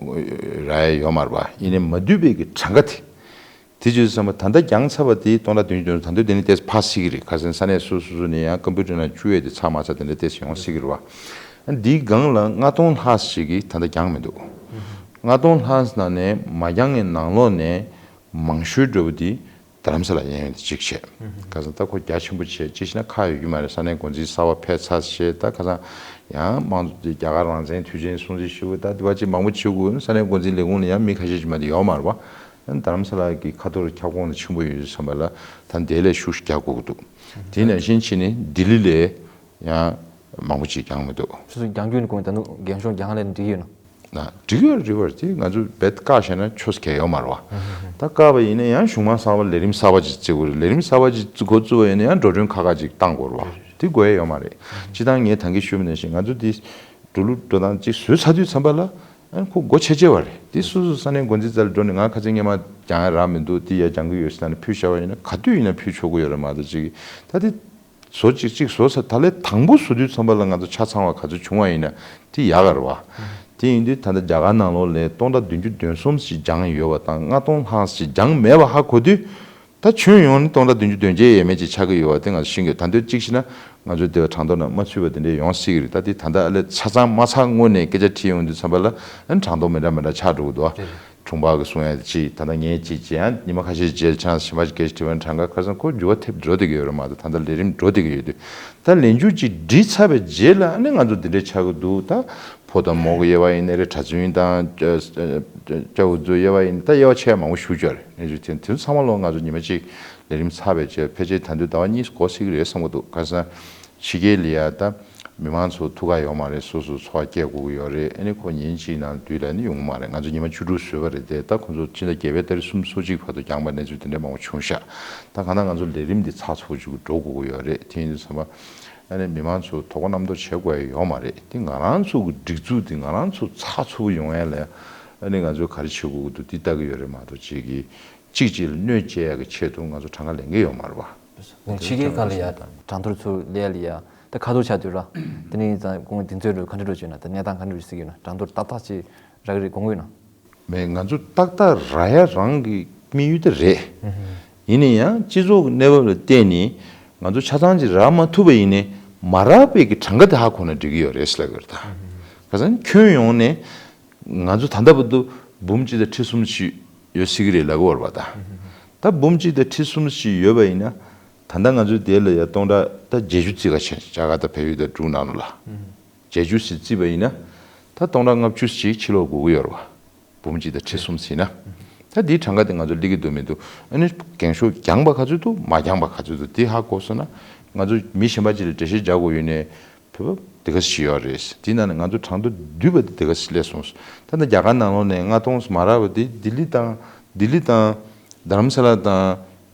རག་ཡ་ཡོད་མ་རེད་པ། ཡིན་ནའི་མ་བསྡུས་པའི་གི་གྲངས་ཀ་དེ། དེ་བྱས་ཙང་ད་ལྟ་བགྱངས་ཚར་བ་དེ་སྟོང་ཕྲག་བདུན་ཅུ་དོན་གསུམ། ད་དུང་དེ་ནས་ཏོག་ཙམ་འཕར་སྲིད་ཀྱི་རེད། ཁ་སང་ས་གནས་སོ་སོ་སོ་ནས་ཡང་ཀམ་པུ་ཊར་ནང་བཅུག་ཡས་དེ་ཚར་མ་ཚར་དེ་འདྲ་ཏོག་ཙམ་ཡོང་སྲིད་ཀྱི་རེད་པ། འདིའི་སྒང་ལ་ལྔ་སྟོང་ལྷག་ཞིག་གིས་ད་ལྟ་བགྱངས་མི་འདུག་ལྔ་སྟོང་ལྷག་ནང་ནས་མ་བགྱངས་ནས་ནང་ལོགས་ནས་མང་ཤོས་འདྲ་བོ་དེ་རྡ་རམ་ས་ལ་ཡན་ཡོད་དེ་གཅིག་བྱས། ཁ་སང་ད་ཁོ་རྒྱ་ཆེན་པོ་བྱས་གཅིག་བྱས་ན་ཁག་ཡོད་ཀྱི་མ་རེད། ས་གནས་འགོ་འཛིན་གསར་པ་ཕེབས་ཚར་བྱས། ད་ཁ་སང་ཡང་དམངས་གཙོ་དེ་རྒྱ་གར་རང་བཙན་དུས་ཆེན་སྲུང་བརྩི་ཞུ་བ་ད་དེ་བ་ཅིག་མང་པོ་བྱེད་དགོས། ས་གནས་འགོ་འཛིན་ལས་ཁུངས་ལ་ཡང་མི་ཁ་ཤས་ཅིག་མ་གཏོགས་ཡོད་མ་རེད་པ། རྡ་རམ་ས་ལ་གི་ཁ་ཐོར་ཁྱབ་ཁོངས་ལ་ཆེན་པོ་ཡོད་བསམ་པ་ལ་ད་དེ་ལས་ཤུགས་རྒྱག་དགོས་ཀྱི་འདུག་དེ་ནང་བཞིན་བྱས་ནས་ལྡི་ལི་ལས་ཡང་མང་པོ་ཅིག་བགྱངས་མི་འདུག་སོ་སོ་བགྱངས་རྒྱུ་ནི་དགོངས་ད་ནུ་རྒན་གཞོན་རྒྱ་གར་ལས་འགྲིག་ཡོད་ན། ན་འགྲིག་ཡོད་རེད་པ། དེ་ང་ཚོ་རྦད་བཀག་བཞག་ན་ཆོག་ས་གང་ཡང་ཡོད་མ་རེད་པ། ད་བཀག་པ་ཡིན་ན་ཡང་གཞུང་མང་གསར་པ་ལས་རིམ་གསར་པ་ཅིག་བརྩི་དགོས་རེད། ལས་རིམ་གསར་པ་ཅིག་བརྩི་འགོ་བཙུགས་པ་ཡིན་ན་ཡང་འགྲོ་གྲོན་ཁག་ཁག་ཅིག་བཏང་དགོས་རེད་པ། དེ་དགོས་ཡ་ཡོད་མ་རེད། སྤྱིར་བཏང་ངས་ད་གིན་ཞུས་པ་ནང་བཞིན་ང་ཚོ་དེ་འགྲོ་ལུགས་འགྲོ་སྟངས་ཅིག་བཟོས་ཚར་དུས་ཙམ་པ་ལ་ཨ་ཁོ་སྒོ་ཕྱེ་ཕྱེ་བ་རེད། དེ་སོ་སོ་ས་གནས་འགོ་འཛིན་རྩ་ལ་འགྲོ་ནས་ང་ཁ་སང་སྔོན་མ་བགྱང་ཡ་རག་མི་འདུག་དེ་ཡ་བགྱང་གི་ཡོད་ཟེར་ནས་ཕུལ་བཞག་པ་ཡིན་ན་ག་དུས་ཡིན་ན་ཕུལ་ཆོག་གི་ཡོད་རེད་མ་གཏོགས་ཅིག་ད་དེ། བཟོ་གཅིག་གཅིག་བཟོ་ས་ད་ལས་དང་པོ་བཟོ་དུས་ཙམ་པ་ལ་ང་ཚོ་ཆ་ཚང་བ་ག་ཚོད་བྱུང་བ་ཡིན་ན་དེ་ཡག་ག་རེད་པ། དེ་ཡིན་དུས་ད་ལྟ་རྒྱ་གར་ནང་ལོགས་ལས་སྟོང་ཕྲག་བདུན་ཅུ་དོན་གསུམ་ཞིག་བགྱངས་ཡོད་པ་དང་ལྔ་སྟོང་ལྷག་ཞིག་བགྱངས་མེད་པ་ཧ་གོ་དུས། ད་ཁྱོན་ཡོངས་ནས་སྟོང་ཕྲག་བདུན་ཅུ་དོན་བརྒྱད་ཡས་མས་ཅིག་ཆགས་ཀྱི་ཡོད་པ་དེ་ང་ཚོ་ཤེས་ཀྱི་ཡོད། ད་དུང་གཅིག་བྱས་ན་ང་ཚོ་དེ་བ་གྲངས་ཐོ་ནང་མ་ཚུད་པ་དེ་འདྲས་ཡོང་སྲིད་ཀྱི་རེད། ད་དེ་ད་ལྟ་ཨ་ལས་ཆ་ཚང་མ་ཚང་སྔོན་ནས་སྐད་ཆ་དྲིས་ཡོང་དུས་ཙམ་པ་ལ་ཨ་ནི་གྲངས་ཐོ་མི་འདྲ་མི་འདྲ་ཆགས་འགྲོ་གི་འདུག་དྲུང་འཕར་གྱི་གསུང་ཡ་དེ་ཅིག་ད་ལྟ་ངས་ཅིག་བྱས་ཡང་ཉི་མ་ཁ་ཤས་རྗེས་ཆང་ཞིམ་པ་ཞིག་སྐད་ཆ་དྲི་བ་གྲངས་ཀ་ཁ་སང་ཁོ་འགྱུར་བ་ཐེབས་འགྲོ་བསྡད་ཀྱི་ཡོད་རེད་མ་གཏོགས་ད་ལྟ་ལས་རིམ་འགྲོ་བསྡད་ཀྱི་ཡོད་དུས། ད་ལས་འགུལ་ཅིག་སྒྲིལ་ཚར་བའི་རྗེས་ལ་ཨ་ནི་ང་ཚོ་འདི་འདྲས་ཆགས་ཀྱི་འདུག་ད་ཕོ་དང་མོ་གི་དབྱེ་བ་ཡིན་ནའི་རེད། གྲྭ་བཙུན་དང་སྐྱ་བོ་ཚོའི་དབྱེ་བ་ཡིན་ད་དབྱེ་བ་ཕྱེ་ཡ་མང་པོ་ཞེ་པོ་ཅིག་ཡོད་རེད། གནས་ཚུལ་དེ་དེ་ཚོ་ཚང་མ་ལོག་ང་ཚོ་ཉི་མ་གཅིག་ལས་རིམ་ཚར་བའི་རྗེས་ཕལ་ཆེར་ད་དུང་ཟླ་བ་གཉིས་འགོར་སྲིད་ཀྱི་རེད་བསམ་གྱི་འདུག་ཁ་སང་ཕྱི་རྒྱལ་ལ་ཡ་ད། མི་མང་ཚོ་ཐུག་ག་ཡོད་མ་རེད། སོ་སོ་འཚོ་བ་སྐྱེལ་དགོས་ཀྱི་ཡོད་རེད། ཨ་ནི་ཁོ་ཉིན་གཅིག་ནང་དུས་ལ་ནི་ཡོང་གི་མ་རེད། ང་ཚོ་ཉི་མ་བཅུ་དྲུག་བཟོས་པ་རེད་དེ་ད་ཁོ་ཚོ་ཕྱི་ཟླ་བརྒྱད་པའི་ཏ་རིག་གསུམ་སོ་གཅིག་བར་དུ་བགྱངས་པ་གནས་ཚུལ་དེ་འདྲ་མང་པོ་བྱུང་ཤག་ད་གང་ལྟར་ང་ཚོ་ལས་རིམ་འདི་ཚགས་ཚུད་པོ་ཅིག་འགྲོ་དགོས་ཀྱི་ཡོད་རེད། དེ་ཡིན་དུས་ཙམ་པ་ཨ་ནི་མི་མང་ཚོ་དོ་དགོང་གནམ་ཐོག་བྱེད་དགོས་ཡ་ཡོད་མ་རེད། དེ་ང་རང་ཚོ་གི་སྒྲིག་འཛུགས་འདི་ང་རང་ཚོ་ཚགས་ཚུད་པོ་ཡོང་ཡ་ལ་ཨ་ནི་ང་ཚོས་ག་རེ་བྱེད་དགོས་ཀྱི་འདུག་འདི་ལྟ་གི་ཡོད་རེད་མ་གཏོགས་གཅིག་གིས་གཅིག་གཅིག་ལ་གནོད་སྐྱེལ་ཡ་གི་ཆེད་དུ་ང་ཚོ་གྲངས་ཀ་ལེན་གི་ཡོད་མ་རེད་པ། ཕྱི་རྒྱལ་ཁག་ལ་ཡ་གྲངས་ཐོར་ཚུར་ལེན་ཡ་ལ་ཡ་ད་ཁ་ཐོར་ཆགས་དུས་ར། དེ་ནས་ཡིན་ཙང་ཁོང་དེ་ཚོའི་འགྲོ་ག་འདྲ་འགྲོ་བྱུང་ན་ད་གནས་སྟངས་ག་འདྲ་རེད་ཟེར་གྱི་ཡོད་ན། གྲངས་ཐོར་ཏག་ཏག་ཅིག་རག་གི་རེད་དགོངས་ཀྱི་ཡོད་ན། མེད། ང་ཚོ་ཏག་ཏག་རག་ཡ་རང་གི་དམིགས་ཡུལ་དེ་རེད། ཡིན་ན་ཡང་སྤྱི་ཚོགས་ཀྱི་གནས་བབ་ལ་བལྟས་ནས་ང་ཚོ་ཆ་ཚང་ཅིག་རག་མ་ཐུབ་པ་ཡིན་ནའི་མ་རག་པའི་གི་གྲངས་ཀ་དེ་ཧ་གོ་ན་འགྲིག་གི་ཡོད་རེད་ཟེར་ལབ་ཀྱི་ཡོད་རེད་ད། ཁ་སང་ཁྱོན་ཡོངས་ནས། ང་ཚོ་ད་ལྟ་བར་དུ་འབུམ་གཅིག་དང་ཁྲི་གསུམ་ཞིག་ཡོད་སྲིད་ཀྱི་རེད་ལབ་ཀྱི་ཡོད་རེད་པ་ད། ད་འབུམ་གཅིག་དང་ཁྲི་གསུམ་ཞིག་ཡོད་པ་ཡིན་ན། ད་ལྟ་ང་ཚོའི་དེ་ལ་ཡ་སྟོང་ཕྲག་ད་བརྒྱད་ཅུ་བརྩི་ག་བྱས། རྒྱ་གར་དང་བལ་ཡུལ་དང་འབྲུག་ནང་ལོགས་ལ། བརྒྱད་ཅུ་ཞིག་བརྩིས་པ་ཡིན་ན། ད་སྟོང་ཕྲག་ལྔ་བཅུ་ཞིག་ཕྱིར་ལོག་དགོས་ཀྱི་ཡོད་རེད་པ། འབུམ་གཅིག་དང་ཁྲི་གསུམ་ཟིན་ན། ད་འདིའི་གྲངས་ཀ་དེ་ང་ཚོ་སླེབས་ཀྱི་འདུག་མི་འདུག་ཨ་ནི་འགེངས་ཤོག་བགྱངས་པ་ག་ཚོད་འདུག་མ་བགྱངས་པ་ག་ཚོད་འདུག་དེ་ཧ་གོ་སོང་ན། ང་ཚོ་མི་གཞན་པ་ཅིག་ལ་འགྲེལ་བཤད་རྒྱག་དགོས་ཡོད་ནའི། བོད་པ་དེ་ག་ཞིག་ཡོད་རེད། དེའི་ནང་ནས་ང་ཚོ་གྲངས་ཐོ་བསྡུས་པ་དེ་དེ་ག་ཞིག་སླེབས་སོང་། ད་ལྟ་རྒྱ་གར་ནང་ལོགས་ནས་ལྔ་སྟོང་མ་རག་པ་དེ་ལྡི་ལི་དང་། ལྡི་ལི་དང་། རྡ་རམ་ས་ལ་དང་།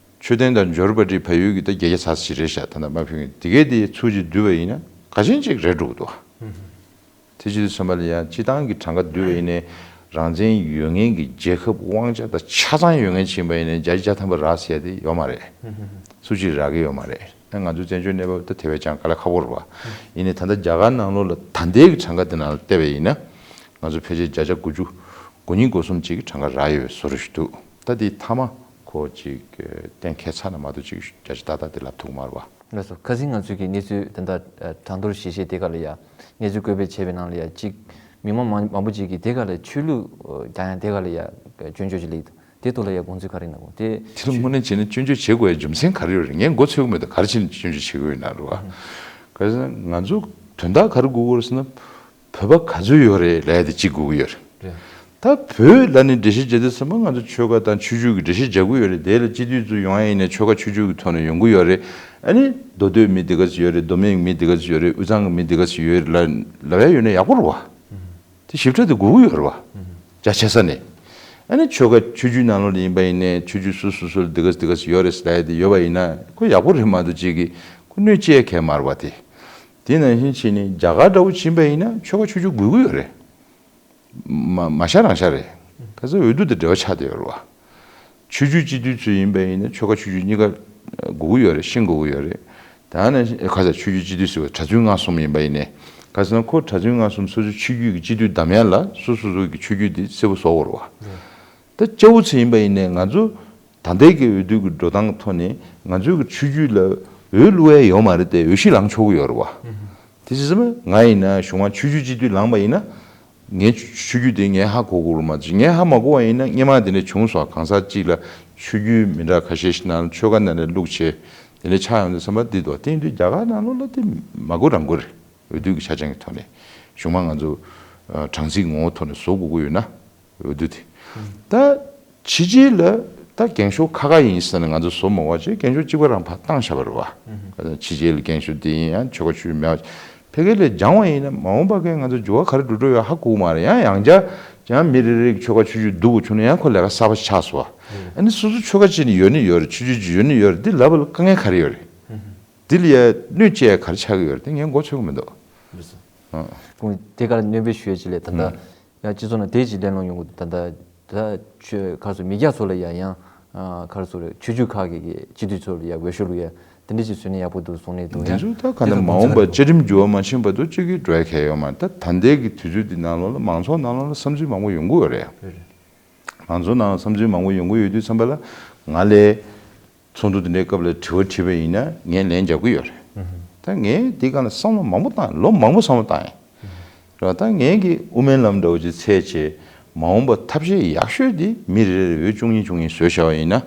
མཆོད་རྟེན་དང་འབྱོར་པ་འདི་བལ་ཡུལ་གྱི་ད་བརྒྱད་བརྒྱ་ཙམ་ཞིག་རེད་ཤག་ད་ལྟ་མ་ཕུལ་མཁན་དེ་གས་དེ་ཚུར་ཅིག་བསྡུས་པ་ཡིན་ན་ག་ཅན་ཅིག་རེད་འགྲོ་གི་འདུག་དེ་བྱེད་དུས་ཙམ་པ་ལ་ཡང་སྤྱི་བཏང་གི་གྲངས་ཀ་བསྡུས་པ་ཡིན་ནའི་རང་བཙན་ཡོད་མཁན་གྱི་རྒྱལ་ཁབ་དབང་ཆ་དང་ཆ་ཚང་ཡོད་མཁན་ཕྱིན་པ་ཡིན་ནའི་བརྒྱ་ཆ་བརྒྱ་ཐམ་པ་རག་ཟེར་ཡ་དེ་ཡོད་མ་རེད། སུ་གཅིག་རག་གི་ཡོད་མ་རེད། ང་ཚོའི་བཙན་བྱོལ་གནས་བབ་ད་དེ་བས་ཀྱང་དཀའ་ལས་ཁག་པོ་རེད་པ། ཡིན་ནའི་ད་ལྟ་རྒྱ་གར་ནང་ལོགས་ལ་ད་ལྟའི་གི་གྲངས་ཀ་དེ་ནང་ལ་བལྟས་པ་ཡིན་ན། ང་ཚོ་ཕལ་ཆེར་བརྒྱ་ཆ་དགུ་བཅུ་གོ་གཉིས་གོ་གསུམ་ཅིག་གི་གྲངས་ཀ་རག་ཡོད་བཟོ་འདྲ་ཞིག་འདུག་ད་དེ་མཐའ་མ་ཁོ་ཅིག་གཏན་འཁེལ་ཚར་ན་མ་གཏོགས་ཅིག་བརྒྱ་ཆ་ཏག་ཏག་དེ་ལབ་ཐུབ་ཀྱི་མ་རེད་པ། ལགས་སོ། ཁ་སང་ང་ཚོས་ཀྱི་གནས་ཚུལ་དེ་འདྲ་གྲངས་ཐོར་ཞིབ་བཤེར་དེ་ག་ལ་ཡ་གནས་ཚུལ་བཀོད་སྤེལ་བྱས་པའི་ནང་ལ་ཡ་གཅིག་མི་མང་མང་མང་པོ་ཅིག་གིས་དེ་ག་ལ་ཆོས་ལུགས་རྒྱག་ཡ་དེ་ག་ལ་ཡ་སྐྱོན་བརྗོད་ཅིག་སླེབས་འདུག་དེ་ཐོག་ལ་ཡ་དགོངས་ཚུལ་ག་རེ་ཡིན་ན་དགོངས་དེ། དེ་ལ་དངོས་གནས་བྱས་ན་སྐྱོན་བརྗོད་བྱེད་དགོས་ཡ་རྒྱུ་མཚན་ག་རེ་ཡོད་རེད། ངས་མགོ་ཚོས་ཀྱི་མེད་དོ། ག་རེ་བྱས་ནས་སྐྱོན་བརྗོད་བྱེད་དགོས་ཡོད་ན་རེད་བ། ག་རེ་ཟེར་ན་ང་ཚོ་དོན་དག་ག་རེ་དགོས་ཀྱི་ཡོད་རེད་ཟེར་ན། བོད་པ་ག་ཚོད་ཡོད་རེད་ལབ་ཡ་དེ་གཅིག་དགོས་ཀྱི་ཡོད་རེད། རེད། ད་བོད་ལ་ནི་འགྲེལ་བཤད་བྱེད་དུས་ཙམ་པ་ང་ཚོ་ཆོལ་ཁ་དང་ཆོས་བརྒྱུད་ཀྱི་འགྲེལ་བཤད་རྒྱག་གི་ཡོད་རེད། དེ་ལ་སྤྱི་འཐུས་ཚོ་ཡོང་ཡ་ཡིན་ན་ཆོལ་ཁ་ཆོས་བརྒྱུད་ཀྱི་ཐོག་ནས་ཡོང་གི་ཡོད་རེད། ཨ་ནི་མདོ་སྟོད་མི་དེ་ག་ཚོད་ཡོད་རེད། མདོ་སྨད་མི་དེ་ག་ཚོད་ཡོད་རེད། དབུས་གཙང་གི་མི་དེ་ག་ཚོད་ཡོད་རེད་ལབ་ལབ་ཡ་ཡོད་ན་ཡག་པོ་རེད་བ། དེ་ཞིབ་ཕྲ་དེ་དགོས་ཀྱི་ཡོད་རེད་བ། རྒྱ་ཆེ་ས་ནས། ཨ་ནི་ཆོལ་ཁ་ཆོས་བརྒྱུད་ནང་ལོགས་ལ་ཡིན་པ་ཡིན་ནའི་ཆོས་བརྒྱུད་སུ་སུ་སུ་ལ་འདི་ག་འདི་ག་ཡོད་རེད་ཟེར་ཡ་དེ་ཡོད་པ་ཡིན་ན་ཁོ་ཡག་པོ་རེད་མ་གཏོགས་ཅིག་གིས་ཁོ་གནོད་སྐྱེལ་མཁན་མ་རེད་པ་དེ། དེ་ནང་བཞིན་བྱས་ནས་རྒྱ་གར་འདྲ་བོ་ཕྱིན་པ་ཡིན་ན་ཆོལ་ཁ་ཆོས་བརྒྱུད་དགོས་ཀྱི་ཡོད་རེད། མ་མ་ཤ་རང་ཤ་རེད། ཁ་སང་འོས་བསྡུ་དང་འབྲེལ་བ་ཆགས་བསྡད་ཡོད་རེད་བ། ཆོས་བརྒྱུད་སྤྱི་འཐུས་ཚོ་ཡིན་པ་ཡིན་ན་ཆོལ་ཁ་ཆོས་བརྒྱུད་གཉིས་ཀ་དགོས་ཀྱི་ཡོད་རེད། ཤེས་དགོས་ཀྱི་ཡོད་རེད། ད་ནི་ཁ་སང་ཆོས་བརྒྱུད་སྤྱི་འཐུས་ཟེར་བ་གྲྭ་བཙུན་སྔགས་གསུམ་ཡིན་པ་ཡིན་ནའི་ཁ་སང་ཁོ་གྲྭ་བཙུན་སྔགས་གསུམ་སོ་སོའི་ཆོས་བརྒྱུད་ཀྱི་སྤྱི་འཐུས་བདམས་ཡ་ལ་སོ་སོ་སོ་གི་ཆོས་བརྒྱུད་དེ་གསལ་པོ་བཟོ་དགོས་རེད་བ། ད་སྐྱ་བོ་ཚོ་ཡིན་པ་ཡིན་ནའི་ང་ཚོ་ད་ལྟའི་གི་འོས་བསྡུ་གི་འགྲོ་སྟངས་ཀྱི་ཐོག་ནས་ང་ཚོའི་གི་ཆོས་བརྒྱུད་ལ་འོས་བླུག་ཡ་ཡོད་མ་རེད་དེ་འོས་གཞི་ལངས་ཆོག་གི་ཡོད་རེད་བ། དེ་བྱས་ཙང་ང་ཡིན་ན་གཞུག་མ་ཆོས་བརྒྱུད་སྤྱི་འཐུས་ལངས་པ་ཡིན་ན། ངའི་ཆོས་བརྒྱུད་དེ་ངས་ཧ་གོ་དགོས་རེད་མ་གཏོགས་ངས་ཧ་མ་གོ་བ་ཡིན་ན་སྔོན་མ་དེ་འདྲ་བྱུང་སོང་། གང་ཟག་གཅིག་ལ་ཆོས་བརྒྱུད་མི་འདྲ་ཁ་ཤས་ཤིག་ནང་ཆོལ་ཁ་ནང་ནས་བླུགས་བྱས་དེ་འདྲ་ཆགས་ཡོང་དུས་ཙམ་པ་འདི་དོ་དེ་ཡིན་དུས་རྒྱ་གར་ནང་ལོགས་ལ་དེ་མ་དགོས་རང་དགོས་རེད། འོས་བསྡུ་གི་ཆ་རྐྱེན་གྱི་ཐོག་ནས་གཞུག་མ་ང་ཚོ་ཨ་གྲངས་རྩིས་ངོ་བོ་ཐོག་ནས་བཟོ་དགོས་ཀྱི་ཡོད་ན་འོས་བསྡུ་དེ། ད་ཕྱི་རྒྱལ་ལ་ད་འགེངས་ཤོག་ཁ་ཁ་ཡིན་ཟེར་ནས་ང་ཚོ་བཟོ་མ་བ་བྱས་འགེངས་ཤོག་གཅིག་པ་རང་ཕར་བཏང་བཞག་པ་རེད་བ། ཕྱི་རྒྱལ་ལ་འགེངས་ཤོག་འདི་ཡིན་ཡང་ཆོལ་ཁ་ཆོས་མེད་པ་ཕ་གི་ལ་སྦྱངས་པ་ཡིན་ན་མ་འོངས་པ་གི་ང་ཚོ་འགྱུར་བ་ག་རེ་འགྲོ་འགྲོ་ཡོད་ཧ་གོ་གི་མ་རེད། ཡང་ཡང་བསྐྱར་ཡང་མི་རེ་རེ་གི་ཆོལ་ཁ་ཆོས་བརྒྱུད་སྡུག་གི་བྱུང་ན་ཡང་ཁོ་ལས་ཀ་གསར་པ་ཆགས་སོང་བ། ཨ་ནི་སོ་སོ་ཆོལ་ཁ་ཅིག་ནི་ཡོད་ནི་ཡོད་རེད། ཆོས་བརྒྱུད་ཅིག་ཡོད་ནི་ཡོད་རེད། འདི་ལབ་པ་ལ་དཀའ་ངལ་ག་རེ་ཡོད་རེད། འདི་ལ་ཡ་གནོད་སྐྱེལ་ཡ་ག་རེ་ཆགས་ཀྱི་ཡོད་རེད། དེ་ངས་མགོ་ཚོད་ཀྱི་མི་འདུག་ཁོང་དེ་གར་སྣོན་པ་ཞུ་ཡ་ཅིག་ལས་ད་ལྟ་ཡང་སྤྱི་ཚོགས་ནང་དེ་ཅིག་གླེང་སློང་ཡོང་གི་འདུག་ད་ལྟ་ད་ཆོས་ཁ་སོ་མི་སྐྱ་ཚོ་ལ་ཡ་ཡང་ཁ་སོ་རེད། ཆོས་བརྒྱུད་ཁག་གི་གི་སྤྱི་འཐུས་ཚོ་ལ་ཡ་འོས་ཤོག་བླུག་ཡ་དེ་འདྲ་ཅིག་བཟོས་ན་ཡག་པོ་འདུག་གསུང་ནས་འདུག་འདི་ཡང་ཚོ་ད་ག་ནས་མ་འོངས་པ་བཅའ་ཁྲིམས་འགྱུར་བ་མ་ཕྱིན་བར་དུ་གཅིག་གིས་འགྲོ་ཡ་གལ་ཡོད་མ་རེད། ད་ད་ལྟའི་གི་དུས་ཚོད་འདི་ནང་ལོགས་ལ་མང་ཚོགས་ནང་ལོགས་ལ་བསམ་ཚུལ་མང་པོ་ཡོང་གི་ཡོད་རེད། མང་ཚོགས་ནང་བསམ་ཚུལ་མང་པོ་ཡོང་གི་ཡོད་དུས་ཙམ་པ་ལ་ང་ལས་ཚོགས་འདུ་འདི་འདྲའི་སྐབས་ལ་དྲི་བ་དྲིས་པ་ཡིན་ན་ངས་ལན་རྒྱག་གི་ཡོད་རེད། ད་ངས་འདི་སྒང་ལ་བསམ་བློ་མང་པོ་བཏང་ཡིན། ལོ་མང་པོ་བསམ་བློ་བཏང་ཡིན། རེད་བ། ད་ངས་ཀྱི་དབུ་མའི་ལམ་འདྲ་བོ་ཅིག་འཚོལ་བྱས་མ་འོངས་པ་ཐབས་ཤེས་ཡག་ཤོས་དེ་མི་རེ་རེར་འོས་བཅུ་གཉིས་བཅུ་གཉིས་བཟོས་བཞག་པ་ཡིན་ན།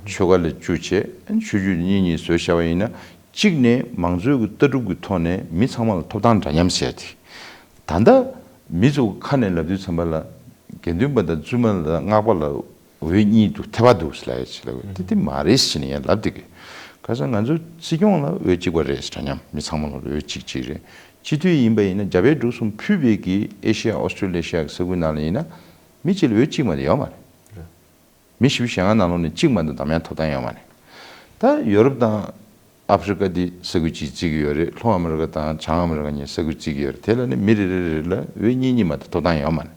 ཆོལ་ཁ་ལ་བཅུ་བྱས་ཆོས་བརྒྱུད་གཉིས་གཉིས་བཟོས་བཞག་པ་ཡིན་ན། གཅིག་ནས་མང་གཙོའི་གི་ལྟ་གྲུབ་ཀྱི་ཐོག་ནས་མི་ཚང་མ་ལ་ཐོབ་ཐང་འདྲ་མཉམ་ཟེར་ཏེ། ད་ལྟ་མི་ཚོ་ཁ་ནས་ལབ་དུས་ཙམ་པ་ལ་དགེ་འདུན་པ་དང་བཙུན་མ་ལ་སྔགས་པ་ལ་འོས་གཉིས་འདུག་ཐེ་བ་འདུག་ཟེར་ལབ་ཡ་ཅིག་ལབ་དེ་དེ་མ་རེད་ཟེར་ནས་ཡང་ལབ་བསྡད་གི། ཁ་སང་ང་ཚོ་སྲིད་སྐྱོང་ལ་འོས་གཅིག་པ་རེད་ཟེར་འདྲ་མཉམ་མི་ཚང་མ་ལ་འོས་གཅིག་གཅིག་རེད། སྤྱི་འཐུས་ཡིན་པ་ཡིན་ན་རྒྱ་བལ་འབྲུག་གསུམ་ཕུད་པའི་གི་ཨེ་ཤི་ཡ་ཨོ་སི་ཀྲོ་ལི་ཤ་གི་ས་ཁུལ་ནང་ལ་ཡིན་ན་མི་གཅིག་ལ་འོས་གཅིག་མ་གཏོགས་ཡོད་མ་རེད། མི་བཞི་བཅུ་ཞེ་ལྔ་ནང་ལོགས་ནས་གཅིག་མ་གཏོགས་འདེམས་ཡ་ཐོབ་ཐང་ཡོད་མ་རེད། ད་ཡོ་རོབ་དང་ཨ་ཧྥི་རི་ཀ་འདི་ས་ཁུལ་གཅིག་བརྩི་གི་ཡོད་རེད། ལྷོ་ཨ་མི་རི་ཀ་དང་བྱང་ཨ་མི་རི་ཀ་གཉིས་ས་ཁུལ་བརྩི་གི་ཡོད་རེད། དེ་ལ་ནི་མི་རེ་རེ་རེ་ལ་འོས་གཉིས་གཉིས་མ་གཏོགས་ཐོབ་ཐང་ཡོད་མ་རེད།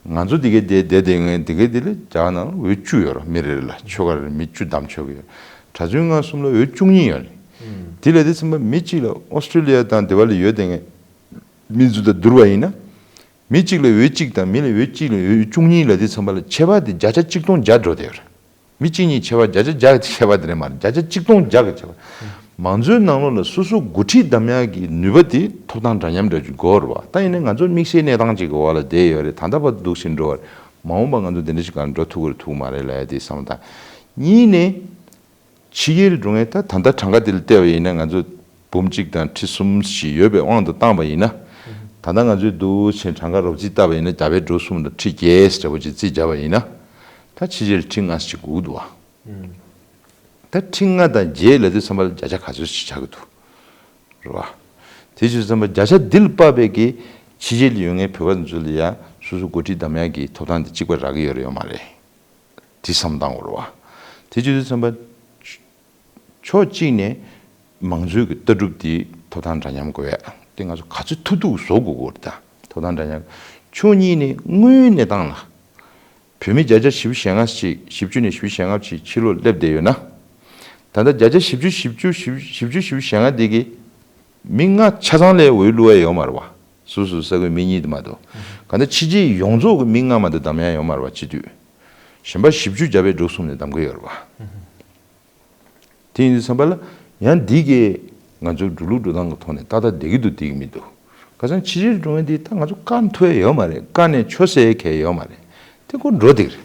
ང་ཚོ་འདི་གའི་འདི་བསྡད་བསྡད་མཁན་འདི་གའི་འདི་ལ་རྒྱ་གར་ནང་ལ་འོས་བཅུ་ཡོད་རེད། མི་རེ་རེ་ལ་ཆོལ་ཁ་རེ་མི་བཅུ་འདེམས་ཆོག་གི་ཡོད། གྲྭ་བཙུན་སྔགས་གསུམ་ལ་འོས་བཅུ་གཉིས་ཡོད་རེད། དེ་ལ་དེ་ཚང་མ་མི་གཅིག་ལ་ཨོ་སི་ཀྲོ་ལི་ཡ་དང་དེ་བ་ལ་ཡོད་བསྡད་མཁན་མི་ཚོ་དང་བསྡུར་བ་ཡིན་ན། མི་གཅིག་ལ་འོས་གཅིག་དང་མི་ལ་འོས་གཅིག་ལ་འོས་བཅུ་གཉིས་ལ་དེ་ཚང་མ་ལ་ཁྱད་པར་དེ་བརྒྱ་ཆ་གཅིག་སྟོང་བརྒྱ་འགྲོ་བསྡད་ཡོད་རེད། མི་གཅིག་གཉིས་ཁྱད་པར་བརྒྱ་ཆ་བརྒྱ་ཁྱད་པར་དེ་རེད་མ་རེད། བརྒྱ་ཆ་གཅིག་སྟོང་བརྒྱ་གི་ཁྱད་པར། མང་གཙོའི་ནང་ལོགས་ལ་སོ་སོ་འགོ་ཁྲིད་འདེམས་ཡག་གི་ནུས་པ་དེ་ཐོབ་ཐང་འདྲ་མཉམ་འདྲ་ཅིག་དགོས་རེད་བ། ད་ཡིན་ནའི་ང་ཚོ་དམིགས་བསལ་གནས་སྟངས་ཅིག་གི་འོག་ལ་བསྡད་ཡོད་རེད། ད་ལྟ་བར་དུ་འདུག་བཞིན་འགྲོ་བ་རེད། མ་འོངས་པ་ང་ཚོ་དེ་འདྲ་ཞིག་གང་འགྲོ་ཐུབ་ཀྱི་རེད་ཐུབ་ཀྱི་མ་རེད་ལབ་ཡ་དེ་བསམ་བློ་བཏང་། གཉིས་ནས། ཕྱི་རྒྱལ་གྲོང་ངེར་ད་ད་ལྟ་གྲངས་ཀ་དེ་ལ་བལྟས་པ་ཡིན་ན་ང་ཚོ་འབུམ་གཅིག་དང་ཁྲི་གསུམ་ཞིག་ཡོད་པའི་དབང་དུ་བཏང་པ་ཡིན་ན། ད་ལྟ་ང་ཚོས་འདུག་ཕྱིན་གྲངས་ཀ་རོབ་རྩིས་བཏབ་པ་ཡིན་ན་རྒྱ་བལ་འབྲུག་གསུམ་ལ་ཁྲི་བརྒྱད་ཟེར་བ་ཅིག་རྩིས་བརྒྱབ་པ་ཡིན་ན། ད་ཕྱི་རྒྱལ་ཁྲི་ལྔ་ཞིག་དགོས་འདུག་བ། ད་ཁྲི་ལྔ་དང་བརྒྱད་ལ་དུས་ཙམ་པ་ལ་བརྒྱ་ཆ་ག་ཚོད་ཞིག་ཆགས་ཀྱི་འདུག་རེད་བ། དེ་དུས་ཙམ་པ་བརྒྱ་ཆ་འདི་ལ་དཔག་པའི་གི་ཕྱི་རྒྱལ་ལ་ཡོད་མཁན་བོད་པ་ཚོ་ལ་ཡང་སོ་སོ་འགོ་ཁྲིད་འདེམས་ཡག་གི་ཐོབ་ཐང་དེ་གཅིག་པ་རག་གི་ཡོད་རེད་ཡོད་མ་རེད། དེ་བསམ་བཏང་དགོས་རེད་བ། དེ་བྱེད་དུས་ཙམ་པ། ཕྱོགས་གཅིག་ནས་མང་གཙོའི་གི་ལྟ་གྲུབ་དེ་ཐོབ་ཐང་འདྲ་མཉམ་དགོས་ཡ་དེ་ང་ཚོ་ག་ཚོད་ཐུབ་ཐུབ་བཟོ་དགོས་ཀྱི་རེད་ད། ཐོབ་ཐང་འདྲ་མཉམ། ཕྱོགས་གཉིས་ནས་དངོས་ཡོད་གནས་སྟངས་ལ། བོད་མི་བརྒྱ་ཆ་བཞི་བཅུ་ཞེ་ལྔ་ཞིག་བཞི་བཅུ་ནས་བཞི་བཅུ་ཞེ་ལྔ་ཞིག་ཕྱི་ལོགས་སླེབས་བསྡད་ཡོད་ན། ད་ལྟ་བརྒྱ་ཆ་བཞི་བཅུ་བཞི་བཅུ་བཞི་བཅུ་བཞི་བཅུ་ཞེ་ལྔ་དེ་གི་མི་ལྔ་ཆ་ཚང་ལས་འོས་བླུག་ཡ་ཡོད་མ་རེད་བ། སོ་སོའི་ས་ཁུལ་མི་གཉིས་དེ་མ་གཏོགས། གང་ལྟར་ཕྱི་རྒྱལ་ཡོངས་རྫོགས་ཀྱི་མི་ལྔ་མ་གཏོགས་འདེམས་ཡ་ཡོད་མ་རེད་བ་སྤྱི་འཐུས། གཞན་པ་བཞི་བཅུ་རྒྱ་བལ་འབྲུག་གསུམ་ནས་འདེམས་ཀྱི་ཡོད་རེད་བ། དེ་ཡིན་དུས་ཙམ་པ་ལ་ཡང་འདི་གས་ང་ཚོའི་འགྲོ་ལུགས་འགྲོ་སྟངས་ཀྱི་ཐོག་ནས་ཏག་ཏག་བསྡད་ཀྱི་འདུག་བསྡད་ཀྱི་མི་འདུག་ཁ་སང་ཕྱི་རྒྱལ་འགྲོ་མཁན་འདི་ད་ང་ཚོ་བཀག་ཐུབ་ཡ་ཡོད་མ་རེད། བཀག་ནས་ཆོས་ཟེར་ཡ་གང་ཡང་ཡོད་མ་རེད། དེ་ཁོ་འགྲོ་བསྡད་ཀྱི་རེད།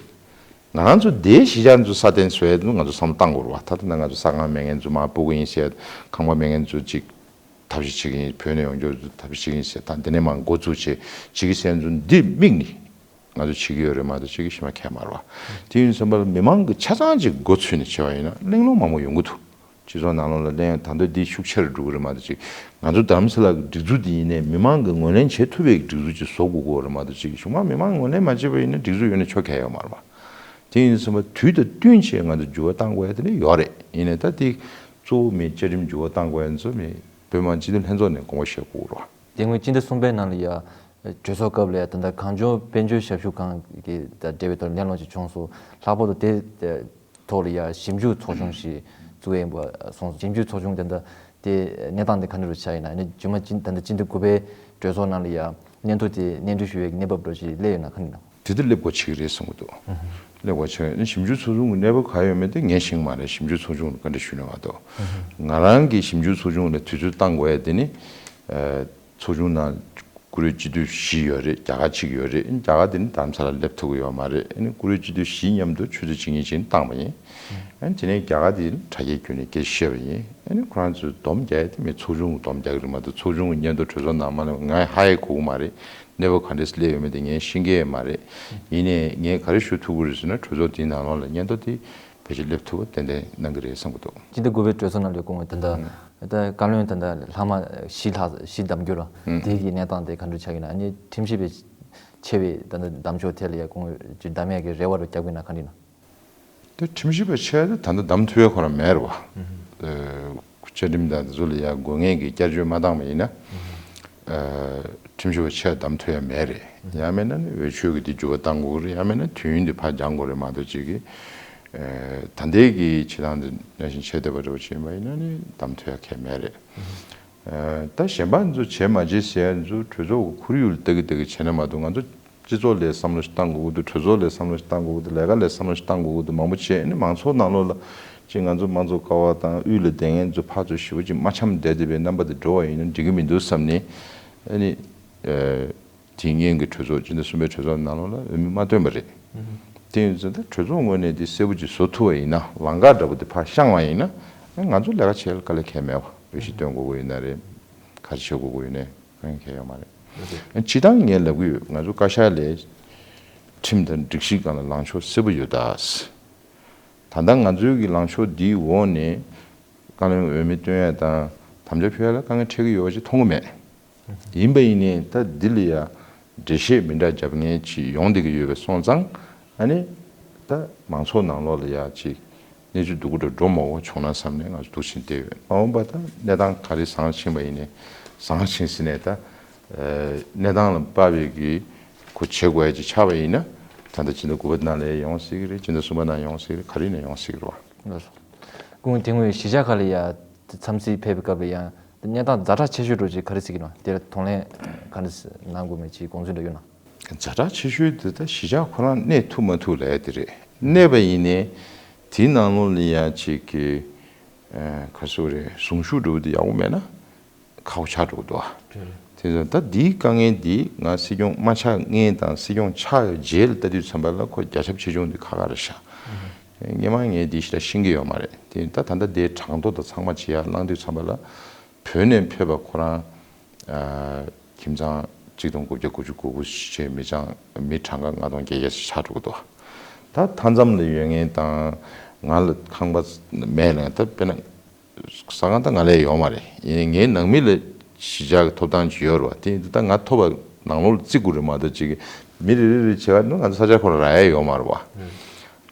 ང་རང་ཚོ་དེའི་གཞིས་ཆགས་ཚོ་སྲ་བརྟན་བཟོ་ཡ་དེ་ང་ཚོ་བསམ་བློ་བཏང་དགོས་རེད་བ། ད་ལྟ་ན་ང་ཚོ་ས་ཁང་མེད་མཁན་ཚོ་མར་སྤོ་གི་ཡིན་ཟེར། ཁང་པ་མེད་མཁན་ཚོ་ཅིག་ཐབས་ཤེས་བྱེད་ཀྱི་ཡིན། བོད་ནས་ཡོང་རྒྱུ་ཚོ་ཐབས་ཤེས་བྱེད་ཀྱི་ཡིན་ཟེར། ད་འདི་ནས་མར་འགོ་བཙུགས་བྱས་བྱེད་ཀྱི་ཡིན་ཟེར་ཚོ་འདི་དམིགས་ནས་ང་ཚོ་བྱེད་ཀྱི་ཡོད་རེད་མ་གཏོགས་བྱེད་ཀྱི་ཞེ་དྲག་མེད་མ་རེད་བ། དེ་ཡིན་དུས་ཙམ་པ་ལ་མི་མང་གི་ཆ་ཚང་ཅིག་འགོ་ཚུགས་ནས་བྱས་པ་ཡིན་ན་གླེང་སློང་མང་པོ་ཡོང་གི་འདུག་སྤྱི་ཚོགས་ནང་ལོགས་ལ་གླེང་ཡ་ད་དུང་འདི་ཤུགས་ཆེ་རུ་འགྲོ་གི་རེད་མ་གཏོགས་ཅིག་ང་ཚོ་རྡ་རམ་ས་ལ་གི་སྒྲིག་འཛུགས་འདི་ཡིན་ནའི་མི་མང་གིས་ངོས་ལེན་བྱེད་ཐུབ་པའི་སྒྲིག་འཛུགས་ཅིག་བཟོ་དགོས་ཀྱི་ཡོད་རེད་མ་གཏོགས་ཅིག་གཞུག་མ་མི་མང་ངོས་ལེན་མ་བྱེད་པ་ཡིན་ན་སྒྲིག་འཛུགས་ཡོད་ན་ཆོ་ག་ཡོད་མ་རེད་པ། དེ་ཡིན་ཙང་དུས་དང་བསྟུན་བྱས་ང་ཚོ་འགྱུར་བ་གཏང་དགོས་ཡ་དེ་འདྲ་ཡོད་རེད། ཡིན་ནའི་ད་དེ་གཙོ་བོ་མི་བཅའ་ཁྲིམས་འགྱུར་བ་གཏང་དགོས་ཡ་ཚོ་མི་བོད་མི་མང་སྤྱི་འཐུས་ལྷན་ཚོགས་ནས་དགོངས་པ་བཞེས་དགོས་རེད་པ། དེ་སྔོན་སྤྱི་ཟླ་གསུམ་པའི་ནང་ལ་ཡ་གྲོས་ཚོགས་སྐབས་ལ་ཡ་ད་ལྟ་གངས་ལྗོངས་དཔལ་འབྱོར་ཞབས་ཞུ་ཁང་གི་ད་འབྲེལ་བའི་ཐོག་གླེང་སློང་ཞིག་བྱུང་སོང་། ལྷག་པར་དུ་དེ་ཐོག་ལ་ཡ་ཞིབ་འཇུག་ཚོགས་ཆུང་ཞིག་བཙུགས་ཡས་ཡིན་པ་སོང་སོང་། ཞིབ་འཇུག་ཚོགས་ཆུང་དེ་འདྲ་དེ་གནས་སྟངས་དེ་ག་འདྲ་རུ་ཆགས་ཡིན་ན། ཨ་ནི་རྗེས་མ་སྤྱི་ད་ལྟ་སྤྱི་ཟླ་དགུ་པའི་གྲོས་ཚོགས་ནང་ལ་ཡ་སྙན་ཐོ་དེ་སྙན་སྒྲོན་ཞུ་ཡས་ཀྱི་གནས་བབ་འདྲ་ཞིག་སླེབས་ཡོད་ན་ག་འདྲ་ཡིན་ན། དེ་དུས་སླེབས་དགོས་ཆགས་ཀྱི་རེད་བསམ་གྱི་འདུག་སླེབས་དགོས་ཆགས་ནི་ཞིབ་འཇུག་ཚོགས་ཆུང་གི་གནས་བབ་ག་ཡོད་མེད་དེ་ངས་ཤེས་ཀྱི་མ་རེད། ཞིབ་འཇུག་ཚོགས་ཆུང་ལ་བཀའ་འདྲི་ཞུས་ན་མ་གཏོགས། ང་རང་གིས་ཞིབ་འཇུག་ཚོགས་ཆུང་ལ་དུས་ཚོད་བཏང་དགོས་ཡ་དེ་ནི། ཚོགས་ཆུང་ནང་བཀུར་འོས་སྤྱི་འཐུས་བཞི་ཡོད་རེད། རྒྱ་གར་གཅིག་ཡོད་རེད། རྒྱ་གར་དེ་ནི་རྡ་རམ་ས་ལར་སླེབས་ཐུབ་ཀྱི་ཡོད་མ་རེད། ཨ་ནི་བཀུར་འོས་སྤྱི་འཐུས་བཞི་མཉམ་དུ་ཆུ་ཚོད་གཅིག་གཉིས་ཅིག་བཏང་བ་ཡིན། ཨ་ནི་དེ་ནས་རྒྱ་གར་དེ་དྲ་རྒྱའི་བརྒྱུད་ནས་སྐད་ཆ་བཤད་པ་ཡིན། ཨ་ནི་ཁོ་རང་ཚོས་སྡོམ་རྒྱག་ཡ་དེ་མི་ཚོགས་ཆུང་གིས་སྡོམ་རྒྱག་གི་རེད་མ་གཏོགས་ཚོགས་ཆུང་གི་སྙན་ཐོ་གྲོས་ཚོགས་ནང་མ་གནང་ང་ཧ་ཡང་གོ་གི་མ་རེད། གནས་བབ་ག་འདྲས་སླེབས་ཡོད་མེད་དེ་ངས་ཤེས་ཀྱི་ཡོད་མ་རེད། ཡིན་ནའི་ངས་ག་རེ་ཞུ་ཐུབ་ཀྱི་རེད་ཟེར་ན་གྲོས་ཚོགས་དེའི་ནང་ལོགས་ལ་སྙན་ཐོ་དེ་ཕལ་ཆེར་སླེབས་ཐུབ་པ་ཏན་ཏན་གནང་གི་རེད་བསམ་གྱི་འདུག་སྤྱི་ཟླ་དགུ་པའི་གྲོས་ཚོགས་ནང་ལ་སྐུ་ངོ་ད་ལྟ་ད་བཀའ་བློན་ད་ལྟ་ལྷག་མ་བཞི་ལྷག་བཞི་བདམས་རྒྱུ་ར། ཨང་། དེ་གི་གནས་སྟངས་དེ་ག་འདྲ་ཆགས་ཀྱི་ན། ཨ་ནི་ཁྲིམས་ཞིབ་པའི་ཆེ་བའི་ད་ལྟ་བདམས་ཕྱོགས་ཐད་ལ་ཡ་སྐུ་ངོས་ཅིག་བདམས་ཡ་གི་རེ་བ་རུ་རྒྱག་གི་ན་ག་འདྲ་ཡིན་ན། དེ་ཁྲིམས་ཞིབ་པ་ཆེ་དེ་ད་ལྟ་བདམས་ཐུབ་ཡ་ཁོ་རང་མེད་རེད་བ། ཨང་། ཨ། བཅའ་ཁྲིམས་དང་དེ་ཚོ་ལ་ཡ་དགོས་ངེས་ཀྱི་བསྐྱར་བཅོས་མ་བཏང་བ་ཡིན་ན། ཨ། ཁྲིམས་ཞིབ་པ་ཆེ་བདམས་ཐུབ་ཡ་མེད་རེད། ཡང་མིན་ན་ནི་འོས་ཆོས་ཀྱི་དེ་འགྱུར་བ་གཏང་དགོས་ཀྱི་རེད། ཡང་མིན་ན་དུས་ཡུན་དེ་ཕར་འགྱངས་དགོས་རེད་མ་གཏོགས་ཅིག་གི་ཨ། ད་ལྟའི་གི་བྱེད་སྟངས་དེ་ནང་བཞིན་བྱས་བསྡད་པ་འདྲ་བོ་བྱས་པ་ཡིན་ན་ནི་བདམས་ཐུབ་ཡ་གང་ཡང་མེད་རེད། ཨ། ད་གཞན་པ་ཚོ་བྱས་མ་བྱས་ཟེར་ཡ་ཚོ་གྲོས་ཚོགས་ཀྱི་ཁོར་ཡུག་ལ་ལྟ་གི་ལྟ་གི་བྱས་ན་མ་གཏོགས་ང་ཚོ་སྤྱི་ཚོགས་ལ་བསམ་བློ་ཞིག་བཏང་དགོས་ཀྱི་འདུག་གྲོས་ཚོགས་ལ་བསམ་བློ་ཞིག་བཏང་དགོས་ཀྱི་འདུག་ལས་ཀ་ལ་བསམ་བློ་ཞིག་བཏང་དགོས་ཀྱི་འདུག་མང་པོ་བྱས་ནི་མང་ཚོགས་ནང་ལོགས་ལ་ཅིག་ང་ཚོ་དམངས་གཙོ་ཀ་བ་དང་དབུས་ལ་སྡོད་མཁན་ཚོ་ཕར་ཚུར་ཞེ་པོ་ཅིག་མ་འཆམ་བསྡད་བསྡད་པའི་རྣམ་པ་དེ་འགྲོ་བ་ཡིན་ན་འགྲིག་གི་མི་འདུག་བསམ་ནས། ཨ་ནི། ཨ། དེ་སྔོན་གྱི་གྲོས་ཚོགས་སྤྱི་ཟླ་གསུམ་པའི་གྲོས་ཚོགས་ནང་ལོགས་ལ་འོས་མི་མ་བཏོན་པ་རེད། དེ་ཡིན་ཙང་ད་གྲོས་ཚོགས་ངོས་ནས་དེ་གསལ་པོ་ཅིག་བཟོ་ཐུབ་པ་ཡིན་ན་ལམ་ཁ་འདྲ་པོ་དེ་ཕར་བཤངས་པ་ཡིན་ན་ང་ཚོ་ལས་ཀ་བྱེད་ཡ་ལ་དཀའ་ལས་གང་ཡང་མེད་པ། འོས་གཞི་བཏོན་དགོས་ཀྱི་ཡོད་ན་རེད། ག་རེ་བྱེད་དགོས་ཀྱི་ཡོད་ན་རེད། གང་ཡང་གང་ཡང་ཡོད་མ་རེད། སྤྱིར་བཏང་ངས་ལབ་ཀྱི་ཡོད། ང་ཚོ་བཀའ་ཤག་ལ་ཁྲིམས་དང་སྒྲིག་གཞི་སྒང་ལ་ལངས་ཕྱོགས་གསལ་པོ་ཡོད་ད། ད་ལྟ་ང་ཚོའི་གི་ལངས་ཕྱོགས་འདིའི་འོག་ནས་བཀའ་བློན་འོས་མི་བཏོན་ཡ་དང་དམ་བཅའ་ཕུལ་ཡ་ལ་དཀའ་ངལ་འཕྲད་ཀྱི་ཡོད་པ་ཅིག་མཐོང་གི་མེད། ཡིན་པ་ཡིན་ནའི་ད་འདི་ལ་ཡ་འགྲེལ་བཤད་མི་འདྲ་རྒྱབ་མཁན་ཅིག་ཡོང་བསྡད་ཀྱི་ཡོད་པ་སོང་ཙང་ཨ་ནི་ད་མང་ཚོགས་ནང་ལོགས་ལ་ཡ་ཅིག་གནས་ཚུལ་སྡུག་པོ་འདྲ་འགྲོ་མ་དགོས་བྱུང་ན་བསམ་ནས་ང་ཚོ་འདུག་བྱས་བསྡད་ཡོད། མ་འོངས་པ་ད་གནས་སྟངས་ག་རེ་བཟང་ཕྱིན་པ་ཡིན་ནའི་བཟང་ཕྱིན་ཟེར་ནས་ད་གནས་སྟངས་ལ་དཔག་པའི་གི་གོ་བྱེད་དགོས་ཡ་ཅིག་ཆགས་པ་ཡིན་ན་ད་ལྟ་སྤྱི་ཟླ་དགུ་པ་ནང་ལ་ཡོང་སྲིད་ཀྱི་རེད། སྤྱི་ཟླ་གསུམ་པ་ནང་ཡོང་སྲིད་ཀྱི་རེད། ག་རེ་ནས་ཡོང་སྲིད་ཀྱི་རེད་བ། ལགས་སོ། སྐུ་ངོ་དེ་སྔོན་གཞིས་ཆགས་ཁག་ལ་ཡ་འཚམས་གཟིགས་ཕེབས་པའི་སྐབས་ལ་ཡང་གནས་སྟངས་ཛ་དྲག་ཆེ་ཤོས་འདྲ་ཅིག་ག་རེ་གཟིགས་ཀྱི་ཡོད་ན། དེར་གདོང་ལེན་ག་འདྲ་གནང་དགོས་མེད་ཅིག་དགོངས་ཚུལ་འདྲ་ཡོད་ན། ཛ་དྲག་ཆེ་ཤོས་དེ་ད་གཞིས་ཆགས་ཁོ་རང་གནས་ཐུབ་མ་ཐུབ་ལབ་ཡ་དེ་རེད། གནས་པ་ཡིན་ནའི་དེའི་ནང་ལོགས་ལ་ཡ་ཅིག་གི་ཨ། ག་རེ་ཟེར་དགོས་རེད། གཟུངས་གཞུག་འདྲ་པོ་དེ་ཡག་པོ་མེད་ན། ཁག་པོ་ཆགས་འགྲོ་གི་འདུག་ཨ། རེད་རེད། དེ་ཚོ་ད་འདིའི་དཀའ་ངལ་འདི་ང་སྲིད་སྐྱོང་མ་ཆགས་སྔོན་དང་སྲིད་སྐྱོང་ཆགས་ཡོད་རྗེས་ལ་ལྟ་དུས་ཙམ་པ་ལ་ཁོ་རྒྱ་ཁྱབ་ཆེ་ཆུང་འདི་ཁག་ཁག་རེད་ཤག་སྔོན་མ་ངས་འདི་ཞེ་དྲག་ཤེས་ཀྱི་ཡོད་མ་རེད། དེ་ད་ད་ལྟ་འདིའི་གྲངས་ཐོ་དང་ཚང་མ་ཇི་ཡག་བླངས་དུས་ཙམ་པ་ལ་བོད་ནས་ཕེབས་པ་ཁོ་རང་ཨ། ཁྱིམ་ཚང་གཅིག་སྟོང་དགུ་བརྒྱ་དགུ་བཅུ་གོ་དགུ་ཞེས་མི་གྲངས་མི་གྲངས་ཀ་ལྔ་སྟོང་བརྒྱད་བརྒྱ་ཞིག་ཆགས་འགྲོ་གི་འདུག་ད་མཐའ་མཚམས་ལ་ཡོད་མཁན་དང་ང་ལ་ཁང་པ་མེད་ལ་ད་དཔེར་ན། ཟ་ཁང་ད་ང་ལ་ཡོད་མ་རེད། ཡིན་ནའི་ངའི་ནང་མི་ལ་གཞིས་ཆགས་ཀྱི་ཐོབ་ཐང་ཅིག་ཡོད་རེད་བ། དེ་ཡིན་དུས་ད་ང་ཐོབ་པ་ནང་ལོགས་ལ་བརྩི་དགོས་རེད་མ་གཏོགས་ཅིག་མི་རེ་རེ་རེ་བྱེད་ཀ་ནི་ང་ཚོ་ས་ཆ་ཁོ་རང་རག་ཡ་ཡོད་མ་རེད་བ།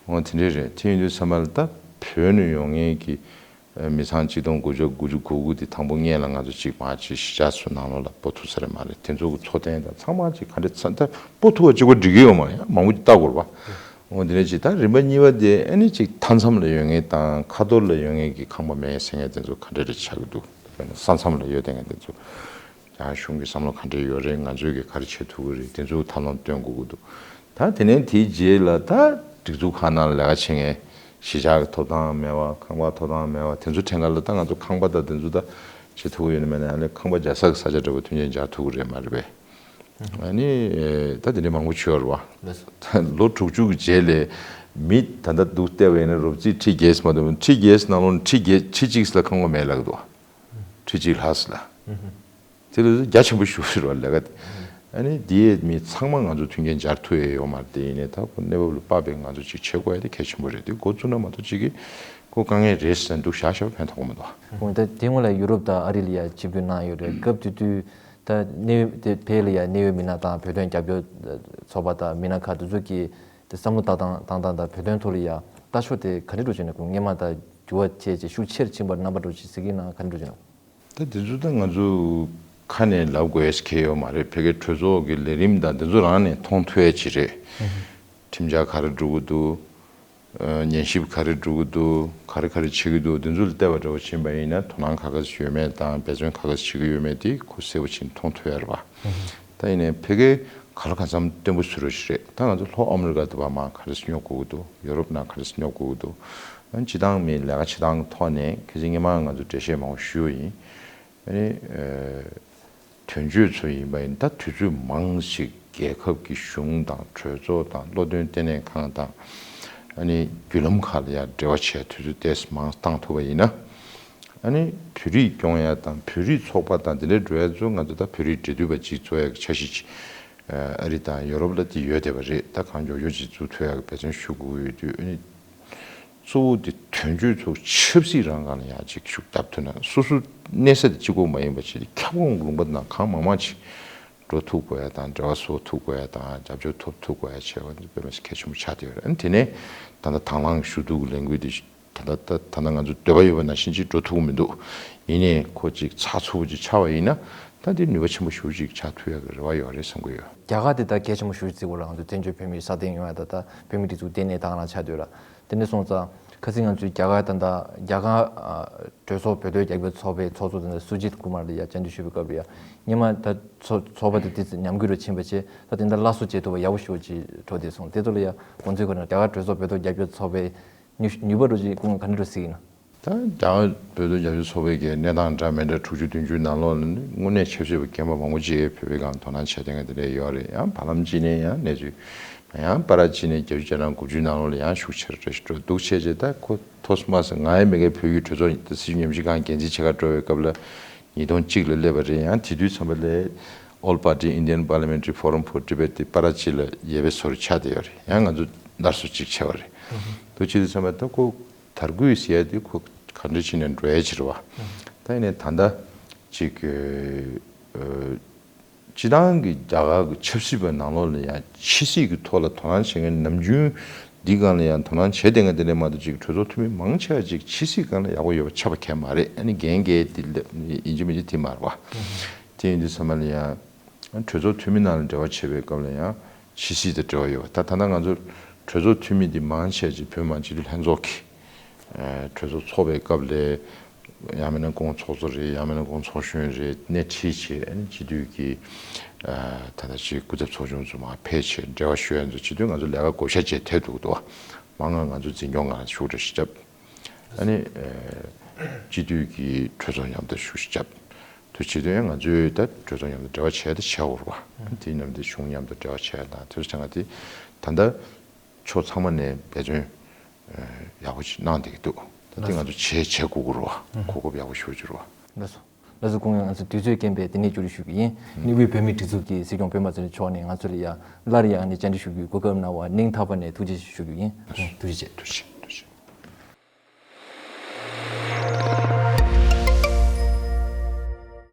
འོ་དེ་འདྲས་རེད། དེ་ཡིན་དུས་ཚང་མ་ལ་ད་བོད་ནས་ཡོང་མཁན་གྱི་མི་ཚང་གཅིག་སྟོང་དགུ་བརྒྱ་དགུ་བཅུ་གོ་དགུ་དེ་དང་པོ་སྔོན་ལ་ང་ཚོ་ཅིག་མར་ཅིག་གཞིས་ཆགས་ཚོའི་ནང་ལོགས་ལ་སྤོ་ཐུབ་ས་རེད་མ་རེད། དེ་ཚོ་གི་འཚོ་རྟེན་དང་ཚང་མ་ཅིག་ག་འདྲས་ཚ་ད་སྤོ་ཐུབ་པ་གཅིག་པོ་འགྲིག་གི་ཡོད་མ་རེད། མང་པོ་ཅིག་ལྟ་དགོས་རེད་བ། འོ་དེ་ནས་ཅིག་ད་རིམ་པ་གཉིས་པ་དེ་ཨ་ནི་ཅིག་མཐའ་མཚམས་ལ་ཡོད་མཁན་དང་ཁ་ཐོར་ལ་ཡོད་མཁན་གྱི་ཁང་པ་མེད་ཟེར་མཁན་དེ་ཚོ་ག་འདྲ་རེ་ཆགས་ཀྱི་འདུག་དཔེར་ན་ས་མཚམས་ལ་ཡོད་བསྡད་མཁན་དེ་ཚོ་ཡང་གཞུང་གི་བསམ་བློ་ག་འདྲ་ཡོད་རེད། ང་ཚོས་ཀྱི་ག་རེ་བྱེད་ཐུབ་ཀྱི་རེད། དེ་ཚོ་ཐབས་ལམ་སྟོན་དགོས་ཀྱི་འདུག་ད་དེ་ནས་དེའི་རྗེས་ལ་ད་སྒྲིག་འཛུགས་ཁག་ནང་ལ་ལས་ཀ་བྱེད་མཁན་གཞིས་ཆགས་ཀྱི་ཐོབ་ཐང་མེད་པ་ཁང་པ་ཐོབ་ཐང་མེད་པ་དེ་ཚོ་ཕྲན་ཁ་ལ་ད་ང་ཚོ་ཁང་པ་དང་དེ་ཚོ་ད་བྱེད་ཐུབ་ཀྱི་ཡོད་ན་མེད་ན་ཨ་ལས་ཁང་པ་རྒྱག་ས་གི་ས་ཆ་འདྲ་པོ་མཐུན་རྐྱེན་སྦྱར་ཐུབ་ཀྱི་རེད་མ་རེད་པས། ཨ་ནི་ད་དེ་འདྲའི་མང་པོ་བྱུང་ཡོད་རེད་བ། ལོ་དྲུག་ཅུ་གི་རྗེས་ལ་མི་ད་ལྟ་འདུག་བལྟས་པ་ཡིན་ན་རོབ་རྩིས་ཁྲི་བརྒྱད་ཙམ་མ་གཏོགས་ཁྲི་བརྒྱད་ནང་ལོགས་ཁྲི་བརྒྱད་ཁྲི་གཅིག་ལ་ཁང་པ་མེད་ལབ་ཀྱི་འདུག་ཁྲི་གཅིག་ལྷག་ཙམ་ལ། དེ་ལ་རྒྱ་ཆེན་པོ་ཞིག་རེད་བ་ལས་ཀ་དེ། ཨ་ནི་འདི་ཡས་མི་ཚང་མ་ང་ཚོ་མཐུན་རྐྱེན་སྦྱར་ཐུབ་ཡས་ཡོད་མ་རེད། དེ་ཡིན་ནའི་ད་ཁོ་གནས་བབ་ལ་དཔག་པའི་ང་ཚོ་ཅིག་བྱེད་དགོས་ཡ་དེ་གལ་ཆེན་པོ་རེད། དེ་འགོ་བཙུགས་ན་མ་གཏོགས་ཅིག་གིས་ཁོ་དཀའ་ངལ་རེད་ཟེར་འདུག་བཞག་བཞག་ཕན་ཐོགས་མི་འདུག་འོན་ཏེ་དེ་སྔོན་ལ་ཡུ་རོབ་དང་ཨ་རི་ལ་ཡ་ཆིབས་བསྒྱུར་གནང་ཡོད་རེད། སྐབས་དེ་དུས་ད་གནད་ཡོད་དེ་བལ་ལ་ཡ་གནད་ཡོད་མི་སྣ་དང་བོད་དོན་རྒྱབ་སྐྱོར་ཚོགས་པ་དང་མི་སྣ་ཁག་དེ་ཚོ་གིས་དེ་བསམ་བློ་བཏང་སྟངས་བཏང་སྟངས་དང་བོད་དོན་ཐོག་ལ་ཡ་ལྟ་ཕྱོགས་དེ་ག་འདྲ་འགྲོ་བྱུང་ན། སྔོན་མ་དང་འགྱུར་བ་ཕྱིན་ཅིག་ཤུགས་ཆེར་ཕྱིན་པ་རྣམ་པ་འགྲོ་ཅིག་གཟིགས་ཀྱི་ན་ག་འདྲ་འགྲོ་བྱུང་ན། ད་དེ་ཚོ་ད་ང་ཚོ་ཁ་ནས་ལབ་དགོས་ཡས་ཁེལ་ཡོད་མ་རེད། ཕ་གིའི་གྲོས་ཚོགས་ཀྱི་ལས་རིམ་དང་དེ་ཚོ་རང་ནས་མཐོང་ཐུབ་ཡས་ཅིག་རེད། ཁྲིམས་འཆར་ག་རེ་འགྲོ་གི་འདུག་ཨ་ཉན་ཞིབ་ག་རེ་འགྲོ་གི་འདུག་ག་རེ་ག་རེ་བྱེད་ཀྱི་འདུག་དེ་ཚོ་ལ་བལྟས་པ་འདྲ་བོ་ཕྱིན་པ་ཡིན་ན་དོ་སྣང་ག་ག་ཡོད་མེད་དང་འབད་བརྩོན་ག་ག་བྱེད་ཀྱི་ཡོད་མེད་དེ་ཁོ་གསལ་པོ་ཕྱིན་མཐོང་ཐུབ་ཡས་རེད་པ། ད་ཡིན་ནའི་ཕ་གིའི་ག་ལ་གང་འཚམ་བརྟན་པོ་བཟོ་རོགས་ཞིག་རེད། ད་ང་ཚོ་ལྷོ་ཨ་མི་རི་ཀ་དུ་བ་མ་ག་རེ་སྙོབ་དགོས་ཀྱི་འདུག་ཡོ་རོབ་ནང་ག་རེ་སྙོབ་དགོས་ཀྱི་འདུག་ཨ་ནི་སྤྱི་བཏང་མི་ལས་ཀ་བྱེད་སྟངས་ཐོག་ནས་ཁ་སང་སྔོན་མ་ང་ཚོ་འགྲེལ་བཤད་མང་པོ་ཞུས་ཡིན། ཨ་ནི་ཨ་དོན་གཅོད་ཚོ་ཡིན་པ་ཡིན་ད་དུས་ཚོད་མང་ཞིག་རྒྱལ་ཁབ་ཀྱི་གཞུང་དང་གྲོས་ཚོགས་དང་བློ་འདོན་ལྟེ་གནས་ཁང་དང་ཨ་ནི་བརྒྱུད་ལམ་ཁག་ལ་ཡང་འབྲེལ་བ་བྱས་དུས་ཚོད་ཏོག་ཙམ་མང་བཏང་ཐུབ་པ་ཡིན་ན། ཨ་ནི་བོད་རིགས་སྐྱོང་ཡ་དང་བོད་རིགས་ཚོགས་པ་དང་དེ་འདྲའི་འགྲོ་ཡ་ཚོ་ང་ཚོ་ད་བོད་རིགས་འབྲེལ་མཐུད་པ་ཅིག་བཟོ་ཡ་གི་འཆར་གཞི་ཅིག་ཨ་རི་དང་ཡོ་རོབ་ལ་དེ་ཡོད་བསྡད་པ་རེད། ད་གང་མགྱོགས་མགྱོགས་ཅིག་བཙུགས་ཐུབ་ཡ་གི་འབད་བརྩོན་ཞུ་དགོས་ཡོད་དུས་ཨ་ནི། གཙོ་བོ་དེ་དོན་གཅོད་ཚོ་ཆབ་སྲིད་རང་སྒང་ལ་ཡང་ཅིག་ཤུགས་རྒྱབ་ཐུབ་ན་སོ་སོ་གནས་ས་དེ་གཅིག་པོ་མ་ཡིན་པ་བྱས་ཏེ་ཁྱབ་ཁོངས་ལུང་པ་ནང་གང་མང་མང་ཅིག་འགྲོ་ཐུབ་དགོས་ཡ་དང་འབྲེལ་བ་བཟོ་ཐུབ་དགོས་ཡ་དང་རྒྱབ་སྐྱོར་ཐོབ་ཐུབ་དགོས་ཡ་བྱས་པ་འདི་དཔེ་མི་སྲིད་གལ་ཆེན་པོ་ཆགས་བསྡད་ཡོད་རེད། ཨ་ནི་དེ་ནས་ད་ལྟ་དང་བླངས་ཞུ་གཏུག་ལས་འགུལ་འདི་ད་ལྟ་ད་ད་ལྟ་ང་ཚོ་འདོད་པ་ཡོད་པ་ནང་བཞིན་ཅིག་འགྲོ་ཐུབ་ཀྱི་མི་འདུག་ཡིན་ནའི་ཁོ་ཅིག་ཚགས་ཚུད་པོ་ཅིག་ཆགས་པ་ཡིན་ན་ད་འདི་ནུས་པ་ཆེན་པོ་ཞེ་པོ་ཅིག་ཆགས་ཐུབ་ཡ་གི་རེ་བ་ཡོད་རེད་བསམ་གྱི་ཡོད། རྒྱ་གར་དེ་ད་གལ་ཆེན་པོ་ཞེ་པོ་ཅིག་བརྩི་དགོས་རེད། ང་ཚོ་བཙན་བྱོལ་བོད་མིའི་སྲ་བརྟན་ཡོང་ཡ་ད་ད་བོད་མིའི་སྒྲིག་འཛུགས་ལྟེ་གནས་དང་ལ་ཆགས་བསྡད་ཡོད་ར། དེ་འདྲ་སོང་ཙང་ཁ་སང་ང་ཚོས་རྒྱ་གར་ད་ད་རྒྱ་གར་ཨ་གྲོས་ཚོགས་བོད་དོན་རྒྱབ་སྐྱོར་ཚོགས་པའི་ཚོགས་གཙོ་དེ་འདྲ་སུ་ཇིད་ཀུ་མར་ལ་ཡ་བཅར་འདྲི་ཞུས་པའི་སྐབས་ལ་ཡ་སྔོན་མ་ད་ཚོགས་ཚོགས་པ་དེ་དེ་ཉམས་རྒུད་རུ་ཕྱིན་པ་བྱས་ད་དེ་འདྲ་སླར་གསོ་བྱེད་ཐུབ་པ་ཡག་པོ་ཞེ་པོ་ཅིག་འགྲོ་བསྡད་སོང་། དེ་ཚོ་ལ་ཡ་དགོངས་ཚུལ་ག་རེ་རྒྱ་གར་གྲོས་ཚོགས་བོད་དོན་རྒྱབ་སྐྱོར་ཚོགས་པའི་ནུས་ནུས་པ་འདྲ་ཅིག་ཁོང་གིས་ག་འདྲ་འདྲ་གཟིགས་ཡིན་ན། ད་རྒྱ་གར་བོད་དོན་རྒྱབ་སྐྱོར་ཚོགས་པའི་གི་གནས་སྟངས་འདྲ་མི་འདྲ་དྲུག་ཅུ་བདུན་ཅུ་ནང་ལོགས་ལ་ནི་དངོས་གནས་ཆབ་སྲིད་པ་རྒན་པ་མང་པོ་ཅིག་བོད་པའི་སྒང་དོ་སྣང་བྱས་བསྡད་མཁན་དེ་འདྲ་ཡོད་རེད། ཡང་བར་ལམ་གཅིག་ནས་ཡང་གནས་ཚུལ་ཡང་བར་གཅིག་ནས་བརྒྱད་ཅུ་གྱ་གྲངས་དགུ་བཅུ་ནང་ལོགས་ལ་ཡང་ཤུགས་ཆེར་བཀྲ་ཤིས་སྒྲོལ་འདུག་བྱས་རྗེས་ད་ཁོ་ཐོག་མ་ཟེར་ང་ཡང་མི་སྒེར་བོད་ཀྱི་གྲོས་ཚོགས་སྲིད་བྱུས་ཉམས་ཞིབ་ཁང་འགན་འཛིན་བྱེད་གར་འགྲོ་བའི་སྐབས་ལ་ཉིས་སྟོང་གཅིག་ལ་སླེབས་པ་རེད། ཡང་དེ་དུས་ཙམ་པ་ལ་All Party Indian Parliamentary Forum for Tibet དེ་པ་ར་ཅི་ལ་ཡས་པའི་ཟུར་ཆགས་བསྡད་ཡོད་རེད། ཡང་ང་ཚོ་སླར་གསོ་གཅིག་བྱས་པ་རེད། འདུག་བྱས་དུས་ཙམ་པ་ད་ཁོ། དར་རྒུད་ཟེར་ཡ་དེ་ཁོ་ག་འདྲ་བྱས་ནས་འགྲོ་ཡ་ཅིག་རེད་བ། ད་ཡིན་ནའི་ད་ལྟ་ཅིག་ཨ་སྤྱི་བཏང་གི་རྒྱ་གར་གྱི་ཆབ་སྲིད་པའི་ནང་ལོགས་ལ་ཡང་ཕྱི་སྲིད་ཀྱི་ཐོག་ལ་དོ་སྣང་བྱེད་མཁན་ནམ་རྒྱུན་འདི་སྒང་ལ་ཡང་དོ་སྣང་བྱེད་བསྡད་མཁན་དེ་འདྲ་མ་གཏོགས་ཅིག་གྲོས་ཚོགས་འཐུས་མི་མང་ཆེ་བ་ཅིག་ཕྱི་སྲིད་སྒང་ལ་ཡག་པོ་ཡོད་པ་ཆགས་པ་གང་ཡང་མ་རེད། ཨ་ནི་རྒན་རྒས་དེ་ལ་ཡིན་གཅིག་མིན་གཅིག་དེ་མ་རེད་བ། དེ་ཡིན་དུས་ཙམ་པ་ལ་ཡང་གྲོས་ཚོགས་འཐུས་མི་ནང་ལ་འབྲེལ་བ་བྱེད་པའི་སྐབས་ལ་ཡང་ཕྱི་སྲིད་དང་འབྲེལ་བ་ཡོད་པ། ད་ད་ལྟ་ང་ཚོ་གྲོས་ཚོགས་འཐུས་མི་འདི་མང་ཆེ་ཅིག་བོད་མི་མང་སྤྱི་འཐུས་ལྷན་ཚོགས་ཀྱི་ཨ་གྲོས་ཚོགས་ཚོགས་པའི་སྐབས་ལ་ཡང་མིན་ན་ཁོང་ཚོགས་གཙོ་རེད། ཡང་མིན་ན་ཁོང་ཚོགས་གཞོན་རེད། སྣེ་ཁྲིད་བྱས་ཨ་ནི་སྤྱི་འཐུས་ཀྱི་ཨ་ད་ལྟ་ཅིག་སྐུ་ཚབ་ཚོགས་ཆུང་ཚོ་མར་ཕེབས་བྱས་འབྲེལ་བ་ཞུ་ཡ་ཚོ་བྱེད་དུས་ང་ཚོ་ལས་ཀ་བགོ་བཤའ་བྱས་ཐལ་འདུག་འདུག་མང་ང་ང་ཚོ་འཛིན་སྐྱོང་ཁང་ལ་ཞུགས་འདྲ་ཞིག་བརྒྱབ། ཨ་ནི་ཨ་སྤྱི་འཐུས་ཀྱི་གྲོས་ཚོགས་མཉམ་དུ་ཞུགས་ཞིག་བརྒྱབ། དུ་བྱེད་དུས་ཡང་ང་ཚོས་ད་གྲོས་ཚོགས་མཉམ་དུ་འབྲེལ་བ་བྱས་ཏེ་བྱས་འོར་བ། དེ་མཉམ་དུ་གཞུང་མཉམ་དུ་འབྲེལ་བ་བྱས་དང་དེ་ཚོ་བྱ་ང་དེ་ད་ལྟ་ཕྱོགས་ཚང་མ་ནས་འབད་བརྩོན་ཡག་པོ་ཞིག་གནང་བསྡད་ཀྱི་འདུག་ད་ལྟ་ང་ཚོ་བྱས་བྱས་དགོས་ཀྱི་རེད་བ། གོ་སྐབས་ཡག་པོ་ཞེ་པོ་ཅིག་རེད་བ། ལགས་སོ། ལགས་སོ། ཁོང་ཡང་ང་ཚོ་དུས་ཚོད་རྐྱེན་པས་འདི་ནས་བསྐྱུར་ཞུ་གི་ཡིན། ནི་དབུས་བོད་མིའི་སྒྲིག་འཛུགས་ཀྱི་སྲིད་སྐྱོང་སྤེན་པ་ཚེ་རིང་མཆོག་ནས་ང་ཚོ་ལ་ཡང་སླར་ཡང་ནི་བཅར་འདྲི་ཞུ་རྒྱུའི་གོ་སྐབས་གནང་བར་སྙིང་ཐག་པ་ནས་ཐུགས་རྗེ་ཞུ་རྒྱུ་ཡིན། ཐུགས་རྗེ་ཆེ། ཐུགས་རྗེ་ཆེ།